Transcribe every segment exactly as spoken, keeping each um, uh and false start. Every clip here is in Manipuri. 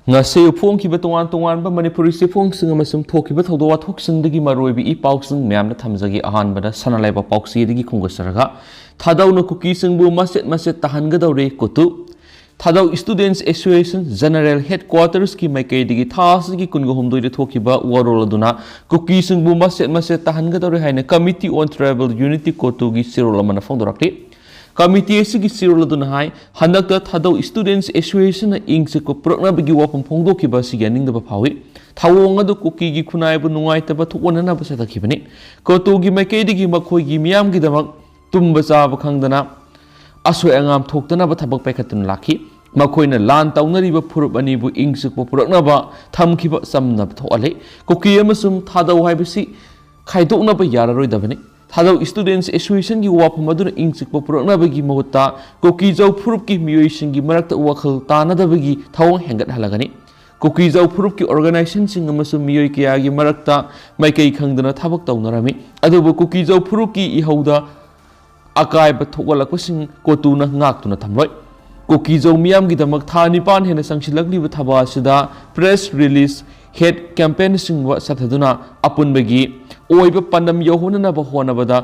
ꯉꯁꯤ ꯐꯣꯡꯈꯤꯕ ꯇꯣꯉꯥꯟ ꯇꯣꯉꯥꯟꯕ ꯃꯅꯤꯄꯨꯔꯤ ꯆꯦꯐꯣꯡꯁꯤꯡ ꯑꯃꯁꯨꯡ ꯊꯣꯛꯈꯤꯕ ꯊꯧꯗꯣꯛ ꯋꯥꯊꯣꯛꯁꯤꯡꯗꯒꯤ ꯃꯔꯨꯑꯣꯏꯕ ꯏ ꯄꯥꯎꯁꯤꯡ ꯃꯌꯥꯝꯅ ꯊꯝꯖꯒꯦ꯫ ꯑꯍꯥꯟꯕꯗ ꯁꯅꯥ ꯂꯩꯕꯥꯛ ꯄꯥꯎꯆꯦꯗꯒꯤ ꯈꯣꯡꯗꯥꯖꯔꯒ, ꯊꯥꯗꯧꯅ ꯀꯨꯀꯤꯁꯤꯡꯕꯨ ꯃꯆꯦꯠ ꯃꯆꯦꯠ ꯇꯥꯍꯟꯒꯗꯧꯔꯦ꯫ ꯀꯣꯇꯨ꯫ ꯊꯥꯗꯧ Students Association General Headquarters ꯀꯤ ꯃꯥꯏꯀꯩꯗꯒꯤ ꯊꯥ ꯑꯁꯤꯒꯤ ꯀꯨꯟꯒ ꯍꯨꯝꯗꯣꯏꯗ ꯊꯣꯛꯈꯤꯕ ꯋꯥꯔꯣꯜ ꯑꯗꯨꯅ ꯀꯨꯀꯤꯁꯤꯡꯕꯨ ꯃꯆꯦꯠ ꯃꯆꯦꯠ ꯇꯥꯍꯟꯒꯗꯧꯔꯦ ꯍꯥꯏꯅ Committee on Tribal Unity, ꯀꯣꯇꯨꯒꯤ ꯆꯦꯔꯣꯜ ꯑꯃꯅ ꯐꯣꯡꯗꯣꯔꯛꯂꯤ꯫ ꯀꯃꯤꯇꯤ ꯑꯁꯤꯒꯤ ꯆꯦꯔꯣꯜ ꯑꯗꯨꯅ ꯍꯥꯏ, ꯍꯟꯗꯛꯇ ꯊꯥꯗꯧ Students Association ꯅ ꯏꯪ ꯆꯤꯛꯄ ꯄꯨꯔꯛꯅꯕꯒꯤ ꯋꯥꯐꯝ ꯐꯣꯡꯗꯣꯛꯈꯤꯕ ꯑꯁꯤ ꯌꯥꯅꯤꯡꯗꯕ ꯐꯥꯎꯏ꯫ ꯊꯧꯑꯣꯡ ꯑꯗꯨ ꯀꯨꯀꯤꯒꯤ ꯈꯨꯟꯅꯥꯏꯕꯨ ꯅꯨꯡꯉꯥꯏꯇꯕ ꯊꯣꯛꯍꯟꯅꯅꯕ ꯆꯠꯊꯈꯤꯕꯅꯤ꯫ ꯀꯣꯇꯨꯒꯤ ꯃꯥꯏꯀꯩꯗꯒꯤ ꯃꯈꯣꯏꯒꯤ ꯃꯤꯌꯥꯝꯒꯤꯗꯃꯛ ꯇꯨꯝꯕ ꯆꯥꯕ ꯈꯪꯗꯅ ꯑꯁꯣꯏ ꯑꯉꯥꯝ ꯊꯣꯛꯇꯅꯕ ꯊꯕꯛ ꯄꯥꯏꯈꯠꯇꯨꯅ ꯂꯥꯛꯈꯤ꯫ ꯃꯈꯣꯏꯅ ꯂꯥꯟ ꯇꯧꯅꯔꯤꯕ ꯐꯨꯔꯨꯞ ꯑꯅꯤꯕꯨ ꯏꯪ ꯆꯤꯛꯄ ꯄꯨꯔꯛꯅꯕ ꯊꯝꯈꯤꯕ ꯆꯝꯅꯕ ꯊꯣꯛꯍꯜꯂꯤ꯫ ꯀꯨꯀꯤ ꯑꯃꯁꯨꯡ ꯊꯥꯗꯧ ꯍꯥꯏꯕꯁꯤ ꯈꯥꯏꯗꯣꯛꯅꯕ ꯌꯥꯔꯔꯣꯏꯗꯕꯅꯤ꯫ ꯊꯥꯗꯧ Students Association ꯒꯤ ꯋꯥꯐꯝ ꯑꯗꯨꯅ ꯏꯪ ꯆꯤꯛꯄ ꯄꯨꯔꯛꯅꯕꯒꯤ ꯃꯍꯨꯠꯇ ꯀꯨꯀꯤꯖꯧ ꯐꯨꯔꯨꯞꯀꯤ ꯃꯤꯑꯣꯏꯁꯤꯡꯒꯤ ꯃꯔꯛꯇ ꯋꯥꯈꯜ ꯇꯥꯅꯗꯕꯒꯤ ꯊꯧꯑꯣꯡ ꯍꯦꯟꯒꯠꯍꯜꯂꯒꯅꯤ꯫ ꯀꯨꯀꯤꯖꯧ ꯐꯨꯔꯨꯞꯀꯤ organization ꯁꯤꯡ ꯑꯃꯁꯨꯡ ꯃꯤꯑꯣꯏ ꯀꯌꯥꯒꯤ ꯃꯔꯛꯇ ꯃꯥꯏꯀꯩ ꯈꯪꯗꯅ ꯊꯕꯛ ꯇꯧꯅꯔꯝꯃꯤ꯫ ꯑꯗꯨꯕꯨ ꯀꯨꯀꯤꯖꯧ ꯐꯨꯔꯨꯞꯀꯤ ꯏꯍꯧꯗ ꯑꯀꯥꯏꯕ ꯊꯣꯛꯍꯜꯂꯛꯄꯁꯤꯡ ꯀꯣꯇꯨꯅ ꯉꯥꯛꯇꯨꯅ ꯊꯝꯂꯣꯏ꯫ ꯀꯨꯀꯤꯖꯧ ꯃꯤꯌꯥꯝꯒꯤꯗꯃꯛ ꯊꯥ ꯅꯤꯄꯥꯟ ꯍꯦꯟꯅ ꯆꯪꯁꯤꯜꯂꯛꯂꯤꯕ ꯊꯕꯛ ꯑꯁꯤꯗ press release, head campaign ꯅꯆꯤꯡꯕ ꯆꯠꯊꯗꯨꯅ ꯑꯄꯨꯟꯕꯒꯤ ꯑꯣꯏꯕ ꯄꯥꯟꯗꯝ ꯌꯧꯍꯟꯅꯅꯕ ꯍꯣꯠꯅꯕꯗ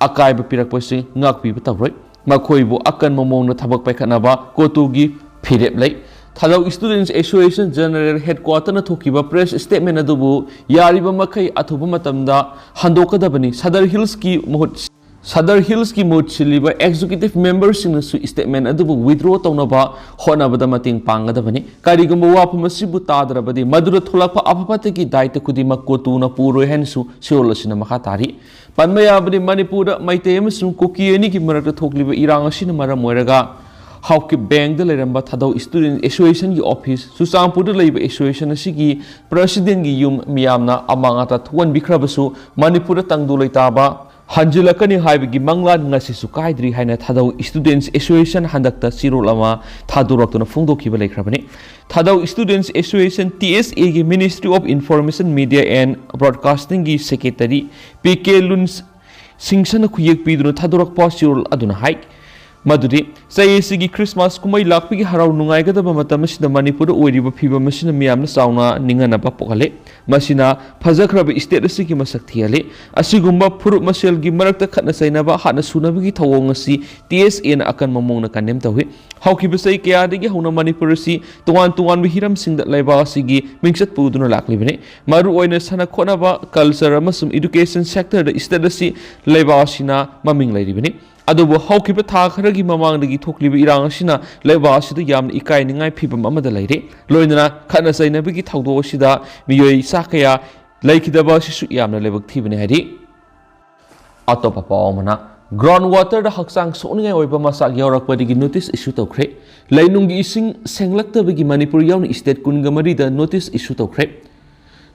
ꯑꯀꯥꯏꯕ ꯄꯤꯔꯛꯄꯁꯤꯡ ꯉꯥꯛꯄꯤꯕ ꯇꯧꯔꯣꯏ꯫ ꯃꯈꯣꯏꯕꯨ ꯑꯀꯟꯕ ꯃꯑꯣꯡꯗ ꯊꯕꯛ ꯄꯥꯏꯈꯠꯅꯕ ꯀꯣꯇꯨꯒꯤ ꯐꯤꯔꯦꯞ ꯂꯩ꯫ ꯊꯥꯗꯧ Students Association General Headquarter ꯅ ꯊꯣꯛꯈꯤꯕ press statement ꯑꯗꯨꯕꯨ ꯌꯥꯔꯤꯕ ꯃꯈꯩ ꯑꯊꯨꯕ ꯃꯇꯝꯗ ꯍꯟꯗꯣꯛꯀꯗꯕꯅꯤ꯫ ꯁꯗꯔ ꯍꯤꯜꯁꯀꯤ ꯃꯍꯨꯠ, ꯁꯗꯔ ꯍꯤꯜꯁꯀꯤ ꯃꯍꯨꯠ ꯁꯤꯜꯂꯤꯕ executive member ꯁꯤꯡꯅꯁꯨ statement ꯑꯗꯨꯕꯨ withdraw ꯇꯧꯅꯕ ꯍꯣꯠꯅꯕꯗ ꯃꯇꯦꯡ ꯄꯥꯡꯒꯗꯕꯅꯤ꯫ ꯀꯔꯤꯒꯨꯝꯕ ꯋꯥꯐꯝ ꯑꯁꯤꯕꯨ ꯇꯥꯗ꯭ꯔꯕꯗꯤ ꯃꯗꯨꯗ ꯊꯣꯛꯂꯛꯄ ꯑꯐ ꯐꯠꯇꯒꯤ ꯗꯥꯏꯇ ꯈꯨꯗꯤꯡꯃꯛ ꯀꯣꯇꯨꯅ ꯄꯨꯔꯣꯏ ꯍꯥꯏꯅꯁꯨ ꯆꯦꯔꯣꯜ ꯑꯁꯤꯅ ꯃꯈꯥ ꯇꯥꯔꯤ꯫ ꯄꯟꯕ ꯌꯥꯕꯗꯤ ꯃꯅꯤꯄꯨꯔꯗ ꯃꯩꯇꯩ ꯑꯃꯁꯨꯡ ꯀꯨꯀꯤ ꯑꯅꯤꯒꯤ ꯃꯔꯛꯇ ꯊꯣꯛꯂꯤꯕ ꯏꯔꯥꯡ ꯑꯁꯤꯅ ꯃꯔꯝ ꯑꯣꯏꯔꯒ ꯍꯥꯎꯀꯤꯞ ꯕꯦꯡꯗ ꯂꯩꯔꯝꯕ ꯊꯥꯗꯧ Students Association ꯒꯤ office, ꯆꯨꯔꯆꯥꯟꯄꯨꯔꯗ ꯂꯩꯕ association ꯑꯁꯤꯒꯤ president ꯀꯤ ꯌꯨꯝ ꯃꯤꯌꯥꯝꯅ ꯑꯃꯥꯡ ꯑꯇꯥ ꯊꯣꯛꯍꯟꯕꯤꯈ꯭ꯔꯕꯁꯨ ꯃꯅꯤꯄꯨꯔꯗ ꯇꯪꯗꯨ ꯂꯩꯇꯥꯕ ꯍꯟꯖꯤꯜꯂꯛꯀꯅꯤ ꯍꯥꯏꯕꯒꯤ ꯃꯪꯂꯥꯟ ꯉꯁꯤꯁꯨ ꯀꯥꯏꯗ꯭ꯔꯤ ꯍꯥꯏꯅ ꯊꯥꯗꯧ Students Association ꯍꯟꯗꯛꯇ ꯆꯦꯔꯣꯜ ꯑꯃ ꯊꯥꯗꯣꯔꯛꯇꯨꯅ ꯐꯣꯡꯗꯣꯛꯈꯤꯕ ꯂꯩꯈ꯭ꯔꯕꯅꯤ꯫ ꯊꯥꯗꯧ Students Association, T S A ꯒꯤ Ministry of Information, Media and Broadcasting ꯒꯤ secretary ꯄꯤ ꯀꯦ ꯂꯨꯟ ꯁꯤꯡꯁꯟꯅ ꯈꯨꯌꯦꯛ ꯄꯤꯗꯨꯅ ꯊꯥꯗꯣꯔꯛꯄ ꯆꯦꯔꯣꯜ ꯑꯗꯨꯅ ꯍꯥꯏ, ꯃꯗꯨꯗꯤ ꯆꯍꯤ ꯑꯁꯤꯒꯤ ꯈ꯭ꯔꯤꯁꯃꯥꯁ ꯀꯨꯝꯍꯩ ꯂꯥꯛꯄꯒꯤ ꯍꯔꯥꯎ ꯅꯨꯡꯉꯥꯏꯒꯗꯕ ꯃꯇꯝ ꯑꯁꯤꯗ ꯃꯅꯤꯄꯨꯔꯗ ꯑꯣꯏꯔꯤꯕ ꯐꯤꯕꯝ ꯑꯁꯤꯅ ꯃꯤꯌꯥꯝꯅ ꯆꯥꯎꯅ ꯅꯤꯡꯍꯟꯅꯕ ꯄꯣꯛꯍꯜꯂꯤ꯫ ꯃꯁꯤꯅ ꯐꯖꯈ꯭ꯔꯕ ꯁ꯭ꯇꯦꯠ ꯑꯁꯤꯒꯤ ꯃꯁꯛ ꯊꯤꯍꯜꯂꯤ꯫ ꯑꯁꯤꯒꯨꯝꯕ ꯐꯨꯔꯨꯞ ꯃꯁꯦꯜꯒꯤ ꯃꯔꯛꯇ ꯈꯠꯅ ꯆꯩꯅꯕ, ꯍꯥꯠꯅ ꯁꯨꯅꯕꯒꯤ ꯊꯧꯑꯣꯡ ꯑꯁꯤ ꯇꯤ ꯑꯦꯁ ꯑꯦꯅ ꯑꯀꯟꯕ ꯃꯑꯣꯡꯗ ꯀꯟꯗꯦꯝ ꯇꯧꯏ꯫ ꯍꯧꯈꯤꯕ ꯆꯍꯤ ꯀꯌꯥꯗꯒꯤ ꯍꯧꯅ ꯃꯅꯤꯄꯨꯔ ꯑꯁꯤ ꯇꯣꯉꯥꯟ ꯇꯣꯉꯥꯟꯕ ꯍꯤꯔꯝꯁꯤꯡꯗ ꯂꯩꯕꯥꯛ ꯑꯁꯤꯒꯤ ꯃꯤꯡꯆꯠ ꯄꯨꯗꯨꯅ ꯂꯥꯛꯂꯤꯕꯅꯤ꯫ ꯃꯔꯨꯑꯣꯏꯅ ꯁꯥꯟꯅ ꯈꯣꯠꯅꯕ, ꯀꯜꯆꯔ ꯑꯃꯁꯨꯡ ꯏꯗꯨꯀꯦꯁꯟ ꯁꯦꯛꯇꯔꯗ ꯁ꯭ꯇꯦꯠ ꯑꯁꯤ ꯂꯩꯕꯥꯛ ꯑꯁꯤꯅ ꯃꯃꯤꯡ ꯂꯩꯔꯤꯕꯅꯤ꯫ ꯑꯗꯨꯕꯨ ꯍꯧꯈꯤꯕ ꯊꯥ ꯈꯔꯒꯤ ꯃꯃꯥꯡꯗꯒꯤ ꯊꯣꯛꯂꯤꯕ ꯏꯔꯥꯡ ꯑꯁꯤꯅ ꯂꯩꯕꯥꯛ ꯑꯁꯤꯗ ꯌꯥꯝꯅ ꯏꯀꯥꯏ ꯅꯤꯡꯉꯥꯏ ꯐꯤꯕꯝ ꯑꯃꯗ ꯂꯩꯔꯦ꯫ ꯂꯣꯏꯅꯅ ꯈꯠꯅ ꯆꯩꯅꯕꯒꯤ ꯊꯧꯗꯣꯛ ꯑꯁꯤꯗ ꯃꯤꯑꯣꯏ ꯆꯥ ꯀꯌꯥ ꯂꯩꯈꯤꯗꯕ ꯑꯁꯤꯁꯨ ꯌꯥꯝꯅ ꯂꯥꯏꯕꯛ ꯊꯤꯕꯅꯤ ꯍꯥꯏꯔꯤ꯫ ꯑꯇꯣꯞꯄ ꯄꯥꯎ ꯑꯃꯅ, ꯒ꯭ꯔꯥꯎꯟ ꯋꯥꯇꯔꯗ ꯍꯛꯆꯥꯡ ꯁꯣꯛꯅꯤꯡꯉꯥꯏ ꯑꯣꯏꯕ ꯃꯆꯥꯛ ꯌꯥꯎꯔꯛꯄꯗꯒꯤ ꯅꯣꯇꯤꯁ ꯏꯁꯨ ꯇꯧꯈ꯭ꯔꯦ꯫ ꯂꯩꯅꯨꯡꯒꯤ ꯏꯁꯤꯡ ꯁꯦꯡꯂꯛꯇꯕꯒꯤ ꯃꯅꯤꯄꯨꯔ ꯌꯥꯎꯅ ꯁ꯭ꯇꯦꯠ ꯀꯨꯟꯒ ꯃꯔꯤꯗ ꯅꯣꯇꯤꯁ ꯏꯁꯨ ꯇꯧꯈ꯭ꯔꯦ꯫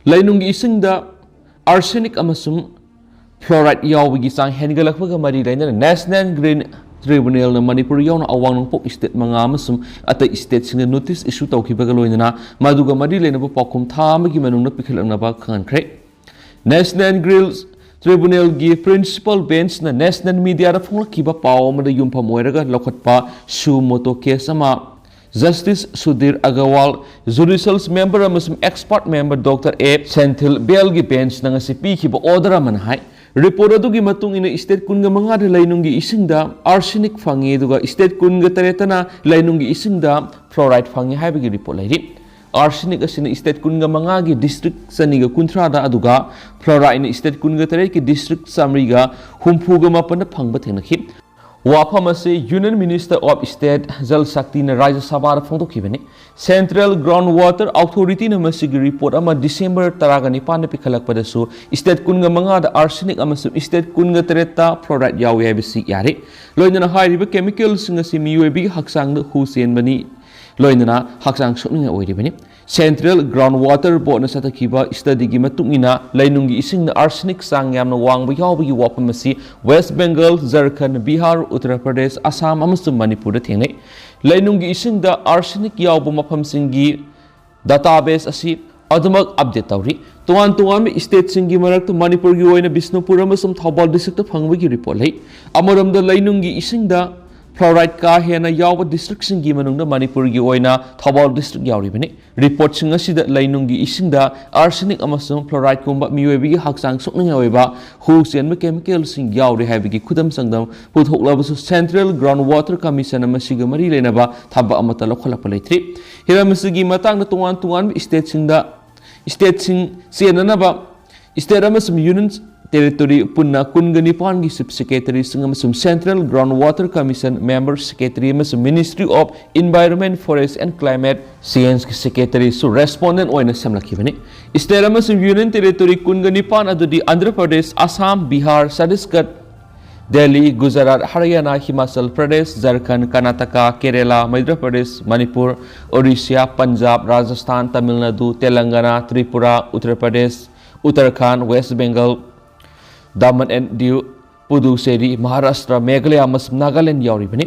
ꯂꯩꯅꯨꯡꯒꯤ ꯏꯁꯤꯡꯗ ꯑꯥꯔꯁꯦꯅꯤꯛ ꯑꯃꯁꯨꯡ ꯐ꯭ꯂꯣꯔꯥꯏꯗ ꯌꯥꯎꯕꯒꯤ ꯆꯥꯡ ꯍꯦꯟꯒꯠꯂꯛꯄꯒ ꯃꯔꯤ ꯂꯩꯅꯅ ꯅꯦꯁꯅꯦꯜ ꯒ꯭ꯔꯤꯟ ꯇ꯭ꯔꯤꯕꯨꯅꯦꯜꯅ ꯃꯅꯤꯄꯨꯔ ꯌꯥꯎꯅ ꯑꯋꯥꯡ ꯅꯣꯡꯄꯣꯛ ꯁ꯭ꯇꯦꯠ ꯃꯉꯥ ꯑꯃꯁꯨꯡ ꯑꯇꯩ ꯁ꯭ꯇꯦꯠꯁꯤꯡꯗ ꯅꯣꯇꯤꯁ ꯏꯁꯨ ꯇꯧꯈꯤꯕꯒ ꯂꯣꯏꯅꯅ ꯃꯗꯨꯒ ꯃꯔꯤ ꯂꯩꯅꯕ ꯄꯥꯎꯈꯨꯝ ꯊꯥ ꯑꯃꯒꯤ ꯃꯅꯨꯡꯗ ꯄꯤꯈꯠꯂꯛꯅꯕ ꯈꯪꯍꯟꯈ꯭ꯔꯦ꯫ ꯅꯦꯁꯅꯦꯜ ꯒ꯭ꯔꯤꯟ ꯇ꯭ꯔꯤꯕꯨꯅꯦꯜꯒꯤ ꯄ꯭ꯔꯤꯟꯁꯤꯄꯜ ꯕꯦꯟꯆꯅ ꯅꯦꯁꯅꯦꯜ ꯃꯤꯗꯤꯌꯥꯗ ꯐꯣꯡꯂꯛꯈꯤꯕ ꯄꯥꯎ ꯑꯃꯗ ꯌꯨꯝꯐꯝ ꯑꯣꯏꯔꯒ ꯂꯧꯈꯠꯄ ꯁꯨ ꯃꯣꯇꯣ ꯀꯦꯁ ꯑꯃ justice Sudhir Agarwal judicial member ꯑꯃꯁꯨꯡ ꯑꯦꯛꯁꯄꯔꯠ ꯃꯦꯝꯕꯔ ꯗꯣꯛꯇꯔ ꯑꯦ ꯁꯦꯟꯊꯤꯜ ꯕꯦꯜꯒꯤ ꯕꯦꯟꯆꯅ ꯉꯁꯤ ꯄꯤꯈꯤꯕ ꯑꯣꯔꯗꯔ ꯑꯃꯅ ꯍꯥꯏ꯫ ꯔꯤꯄꯣꯔꯠ ꯑꯗꯨꯒꯤ ꯃꯇꯨꯡ ꯏꯟꯅ ꯁ꯭ꯇꯦꯠ ꯀꯨꯟꯒ ꯃꯉꯥꯗ ꯂꯩꯅꯨꯡꯒꯤ ꯏꯁꯤꯡꯗ ꯑꯥꯔꯁꯦꯅꯤꯛ ꯐꯪꯉꯤ, ꯑꯗꯨꯒ ꯁ꯭ꯇꯦꯠ ꯀꯨꯟꯒ ꯇꯔꯦꯠꯇꯅ ꯂꯩꯅꯨꯡꯒꯤ ꯏꯁꯤꯡꯗ ꯐ꯭ꯂꯣꯔꯥꯏꯗ ꯐꯪꯉꯤ ꯍꯥꯏꯕꯒꯤ ꯔꯤꯄꯣꯔꯠ ꯂꯩꯔꯤ꯫ ꯑꯥꯔꯁꯦꯅꯤꯛ ꯑꯁꯤꯅ ꯁ꯭ꯇꯦꯠ ꯀꯨꯟꯒ ꯃꯉꯥꯒꯤ ꯗꯤꯁꯇ꯭ꯔꯤꯛ ꯆꯅꯤꯒ ꯀꯨꯟꯊ꯭ꯔꯥꯗ, ꯑꯗꯨꯒ ꯐ꯭ꯂꯣꯔꯥꯏꯗꯅ ꯁ꯭ꯇꯦꯠ ꯀꯨꯟꯒ ꯇꯔꯦꯠꯀꯤ ꯗꯤꯁꯇ꯭ꯔꯤꯛ ꯆꯥꯃꯔꯤꯒ ꯍꯨꯝꯐꯨꯒ ꯃꯥꯄꯟꯗ ꯐꯪꯕ ꯊꯦꯡꯅꯈꯤ꯫ ꯋꯥꯐꯝ ꯑꯁꯤ Union Minister of State Jal Shaktiꯅ ꯔꯥꯖ꯭ꯌ ꯁꯚꯥꯗ ꯐꯣꯡꯗꯣꯛꯈꯤꯕꯅꯤ꯫ Central Ground Water Authorityꯅ ꯃꯁꯤꯒꯤ ꯔꯤꯄꯣꯔꯠ ꯑꯃ ꯗꯤꯁꯦꯝꯕꯔ ꯇꯔꯥꯒ ꯅꯤꯄꯥꯟꯗ ꯄꯤꯈꯠꯂꯛꯄꯗꯁꯨ ꯁ꯭ꯇꯦꯠ ꯀꯨꯟꯒ ꯃꯉꯥꯗ ꯑꯥꯔꯁꯦꯅꯤꯛ ꯑꯃꯁꯨꯡ ꯁ꯭ꯇꯦꯠ ꯀꯨꯟꯒ ꯇꯔꯦꯠꯇ ꯐ꯭ꯂꯣꯔꯥꯏꯗ ꯌꯥꯎꯏ ꯍꯥꯏꯕꯁꯤ ꯌꯥꯔꯦ꯫ ꯂꯣꯏꯅꯅ ꯍꯥꯏꯔꯤꯕ ꯀꯦꯃꯤꯀꯦꯜꯁꯤꯡ ꯑꯁꯤ ꯃꯤꯑꯣꯏꯕꯒꯤ ꯍꯛꯆꯥꯡꯗ ꯍꯨ ꯆꯦꯟꯕꯅꯤ, ꯂꯣꯏꯅꯅ ꯍꯛꯆꯥꯡ ꯁꯣꯛꯅꯤꯡꯉꯥꯏ ꯑꯣꯏꯔꯤꯕꯅꯤ꯫ Central Ground Water Boardꯅ ꯆꯠꯊꯈꯤꯕ ꯁ꯭ꯇꯗꯤꯒꯤ ꯃꯇꯨꯡ ꯏꯟꯅ ꯂꯩꯅꯨꯡꯒꯤ ꯏꯁꯤꯡꯗ ꯑꯥꯔꯁꯦꯅꯤꯛ ꯆꯥꯡ ꯌꯥꯝꯅ ꯋꯥꯡꯕ ꯌꯥꯎꯕꯒꯤ ꯋꯥꯐꯝ ꯑꯁꯤ ꯋꯦꯁ ꯕꯦꯡꯒꯜ, ꯖꯔꯈꯟ, ꯕꯤꯍꯥꯔ, ꯎꯠꯇꯔ ꯄ꯭ꯔꯗꯦꯁ, ꯑꯁꯥꯝ ꯑꯃꯁꯨꯡ ꯃꯅꯤꯄꯨꯔꯗ ꯊꯦꯡꯅꯩ꯫ ꯂꯩꯅꯨꯡꯒꯤ ꯏꯁꯤꯡꯗ ꯑꯥꯔꯁꯦꯅꯤꯛ ꯌꯥꯎꯕ ꯃꯐꯝꯁꯤꯡꯒꯤ ꯗꯥꯇꯥꯕꯦꯁ ꯑꯁꯤ ꯑꯗꯨꯃꯛ ꯑꯞꯗꯦꯠ ꯇꯧꯔꯤ꯫ ꯇꯣꯉꯥꯟ ꯇꯣꯉꯥꯟꯕ ꯁ꯭ꯇꯦꯠꯁꯤꯡꯒꯤ ꯃꯔꯛꯇ ꯃꯅꯤꯄꯨꯔꯒꯤ ꯑꯣꯏꯅ ꯕꯤꯁꯅꯨꯄꯨꯔ ꯑꯃꯁꯨꯡ ꯊꯧꯕꯥꯜ ꯗꯤꯁꯇ꯭ꯔꯤꯛꯇ ꯐꯪꯕꯒꯤ ꯔꯤꯄꯣꯔꯠ ꯂꯩ꯫ ꯑꯃꯔꯣꯝꯗ ꯂꯩꯅꯨꯡꯒꯤ ꯏꯁꯤꯡꯗ Fluoride ꯀꯥ ꯍꯦꯟꯅ ꯌꯥꯎꯕ districtꯁꯤꯡꯒꯤ ꯃꯅꯨꯡꯗ ꯃꯅꯤꯄꯨꯔꯒꯤ ꯑꯣꯏꯅ ꯊꯧꯕꯥꯜ district ꯌꯥꯎꯔꯤꯕꯅꯤ꯫ Reportꯁꯤꯡ ꯑꯁꯤꯗ ꯂꯩꯅꯨꯡꯒꯤ ꯏꯁꯤꯡꯗ arsenic ꯑꯃꯁꯨꯡ fluorideꯀꯨꯝꯕ ꯃꯤꯑꯣꯏꯕꯒꯤ ꯍꯛꯆꯥꯡ ꯁꯣꯛꯅꯤꯡꯉꯥꯏ ꯑꯣꯏꯕ ꯍꯨ ꯆꯦꯟꯕ chemicalꯁꯤꯡ ꯌꯥꯎꯔꯤ ꯍꯥꯏꯕꯒꯤ ꯈꯨꯗꯝ ꯆꯥꯡꯗꯝ ꯄꯨꯊꯣꯛꯂꯕꯁꯨ, Central Ground Water Commission ꯃꯁꯤꯒ ꯃꯔꯤ ꯂꯩꯅꯕ ꯊꯕꯛ ꯑꯃꯠꯇ ꯂꯧꯈꯠꯂꯛꯄ ꯂꯩꯇ꯭ꯔꯤ꯫ ꯍꯤꯔꯝ ꯑꯁꯤꯒꯤ ꯃꯇꯥꯡꯗ ꯇꯣꯉꯥꯟ ꯇꯣꯉꯥꯟꯕ stateꯁꯤꯡꯗ stateꯁꯤꯡ ꯆꯦꯟꯅꯅꯕ state ꯑꯃꯁꯨꯡ union territory ꯄꯨꯟꯅ ꯀꯨꯟꯒ ꯅꯤꯄꯥꯟꯒꯤ chief secretaryꯁꯤꯡ ꯑꯃꯁꯨꯡ Central Ground Water Commission member secretary ꯑꯃꯁꯨꯡ Ministry of Environment, Forest and Climate Changeꯀꯤ secretaryꯁꯨ respondent ꯑꯣꯏꯅ ꯁꯦꯝꯂꯛꯈꯤꯕꯅꯤ꯫ State ꯑꯃꯁꯨꯡ union territory ꯀꯨꯟꯒ ꯅꯤꯄꯥꯟ ꯑꯗꯨꯗꯤ ꯑꯟꯙ꯭ꯔ ꯄ꯭ꯔꯗꯦꯁ, ꯑꯁꯥꯝ, ꯕꯤꯍꯥꯔ, ꯆꯇꯤꯁꯒꯗ, ꯗꯦꯜꯂꯤ, ꯒꯨꯖꯔꯥꯠ, ꯍꯔꯤꯌꯥꯅꯥ, ꯍꯤꯃꯥꯆꯜ ꯄ꯭ꯔꯗꯦꯁ, ꯖꯔꯈꯟꯗ, ꯀꯔꯅꯥꯇꯀꯥ, ꯀꯦꯔꯦꯂꯥ, ꯃꯙ꯭ꯌ ꯄ꯭ꯔꯗꯦꯁ, ꯃꯅꯤꯄꯨꯔ, ꯑꯣꯔꯤꯁꯥ, ꯄꯟꯖꯥꯕ, ꯔꯥꯖꯁꯊꯥꯟ, ꯇꯥꯃꯤꯜ ꯅꯥꯗꯨ, ꯇꯦꯂꯪꯒꯥꯅꯥ, ꯇ꯭ꯔꯤꯄꯨꯔꯥ, ꯎꯠꯇꯔ ꯄ꯭ꯔꯗꯦꯁ, ꯎꯠꯇꯔꯈꯥꯟꯗ, ꯋꯦꯁ꯭ꯠ ꯕꯦꯡꯒꯜ, ꯗꯃꯟ ꯑꯦꯟ ꯗꯤꯎ, ꯄꯨꯗꯨꯆꯦꯔꯤ, ꯃꯍꯥꯔꯥꯁ꯭ꯇ꯭ꯔ, ꯃꯦꯘꯥꯂꯌꯥ ꯑꯃꯁꯨꯡ ꯅꯥꯒꯥꯂꯦꯟꯗ ꯌꯥꯎꯔꯤꯕꯅꯤ꯫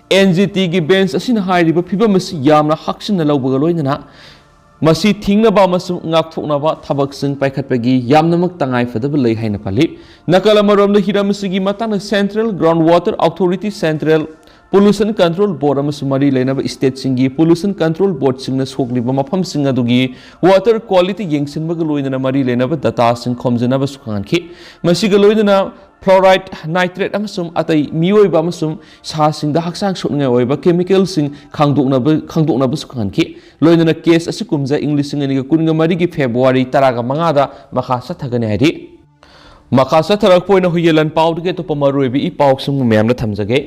NGTꯒꯤ bench ꯑꯁꯤꯅ ꯍꯥꯏꯔꯤꯕ ꯐꯤꯚꯝ ꯑꯁꯤ ꯌꯥꯝꯅ ꯍꯛꯆꯤꯟꯅ ꯂꯧꯕꯒ ꯂꯣꯏꯅꯅ ꯃꯁꯤ ꯊꯤꯡꯅꯕ ꯑꯃꯁꯨꯡ ꯉꯥꯛꯊꯣꯛꯅꯕ ꯊꯕꯛꯁꯤꯡ ꯄꯥꯏꯈꯠꯄꯒꯤ ꯌꯥꯝꯅꯃꯛ ꯇꯉꯥꯏꯐꯗꯕ ꯂꯩ ꯍꯥꯏꯅ ꯄꯜꯂꯤ꯫ ꯅꯥꯀꯜ ꯑꯃꯔꯣꯝꯗ, ꯍꯤꯔꯝ ꯑꯁꯤꯒꯤ ꯃꯇꯥꯡꯗ Central Ground Water Authority, Central Pollution Control Board ꯑꯃꯁꯨꯡ ꯃꯔꯤ ꯂꯩꯅꯕ stateꯁꯤꯡꯒꯤ pollution control boardꯁꯤꯡꯅ ꯁꯣꯛꯂꯤꯕ ꯃꯐꯝꯁꯤꯡ ꯑꯗꯨꯒꯤ water quality ꯌꯦꯡꯁꯤꯟꯕꯒ ꯂꯣꯏꯅꯅ ꯃꯔꯤ ꯂꯩꯅꯕ dataꯁꯤꯡ ꯈꯣꯝꯖꯤꯟꯅꯕꯁꯨ ꯈꯪꯍꯟꯈꯤ꯫ ꯃꯁꯤꯒ ꯂꯣꯏꯅꯅ fluoride, nitrate ꯑꯃꯁꯨꯡ ꯑꯇꯩ ꯃꯤꯑꯣꯏꯕ ꯑꯃꯁꯨꯡ ꯁꯥꯁꯤꯡꯗ ꯍꯛꯆꯥꯡ ꯁꯣꯛꯅꯤꯡꯉꯥꯏ ꯑꯣꯏꯕ chemicalꯁꯤꯡ ꯈꯪꯗꯣꯛꯅꯕ, ꯈꯪꯗꯣꯛꯅꯕꯁꯨ ꯈꯪꯍꯟꯈꯤ꯫ ꯂꯣꯏꯅꯅ case ꯑꯁꯤ ꯀꯨꯝꯖꯥ ꯏꯪ ꯂꯤꯁꯤꯡ ꯑꯅꯤꯒ ꯀꯨꯟꯒ ꯃꯔꯤꯒꯤ February ꯇꯔꯥꯃꯉꯥꯗ ꯃꯈꯥ ꯆꯠꯊꯒꯅꯤ ꯍꯥꯏꯔꯤ꯫ ꯃꯈꯥ ꯆꯠꯊꯔꯛꯄ ꯑꯣꯏꯅ ꯍꯨꯏꯌꯦꯟ ꯂꯥꯟ ꯄꯥꯎꯗꯒꯤ ꯑꯇꯣꯞꯄ ꯃꯔꯨꯑꯣꯏꯕ ꯏ ꯄꯥꯎꯁꯤꯡ ꯃꯌꯥꯝꯗ ꯊꯝꯖꯒꯦ꯫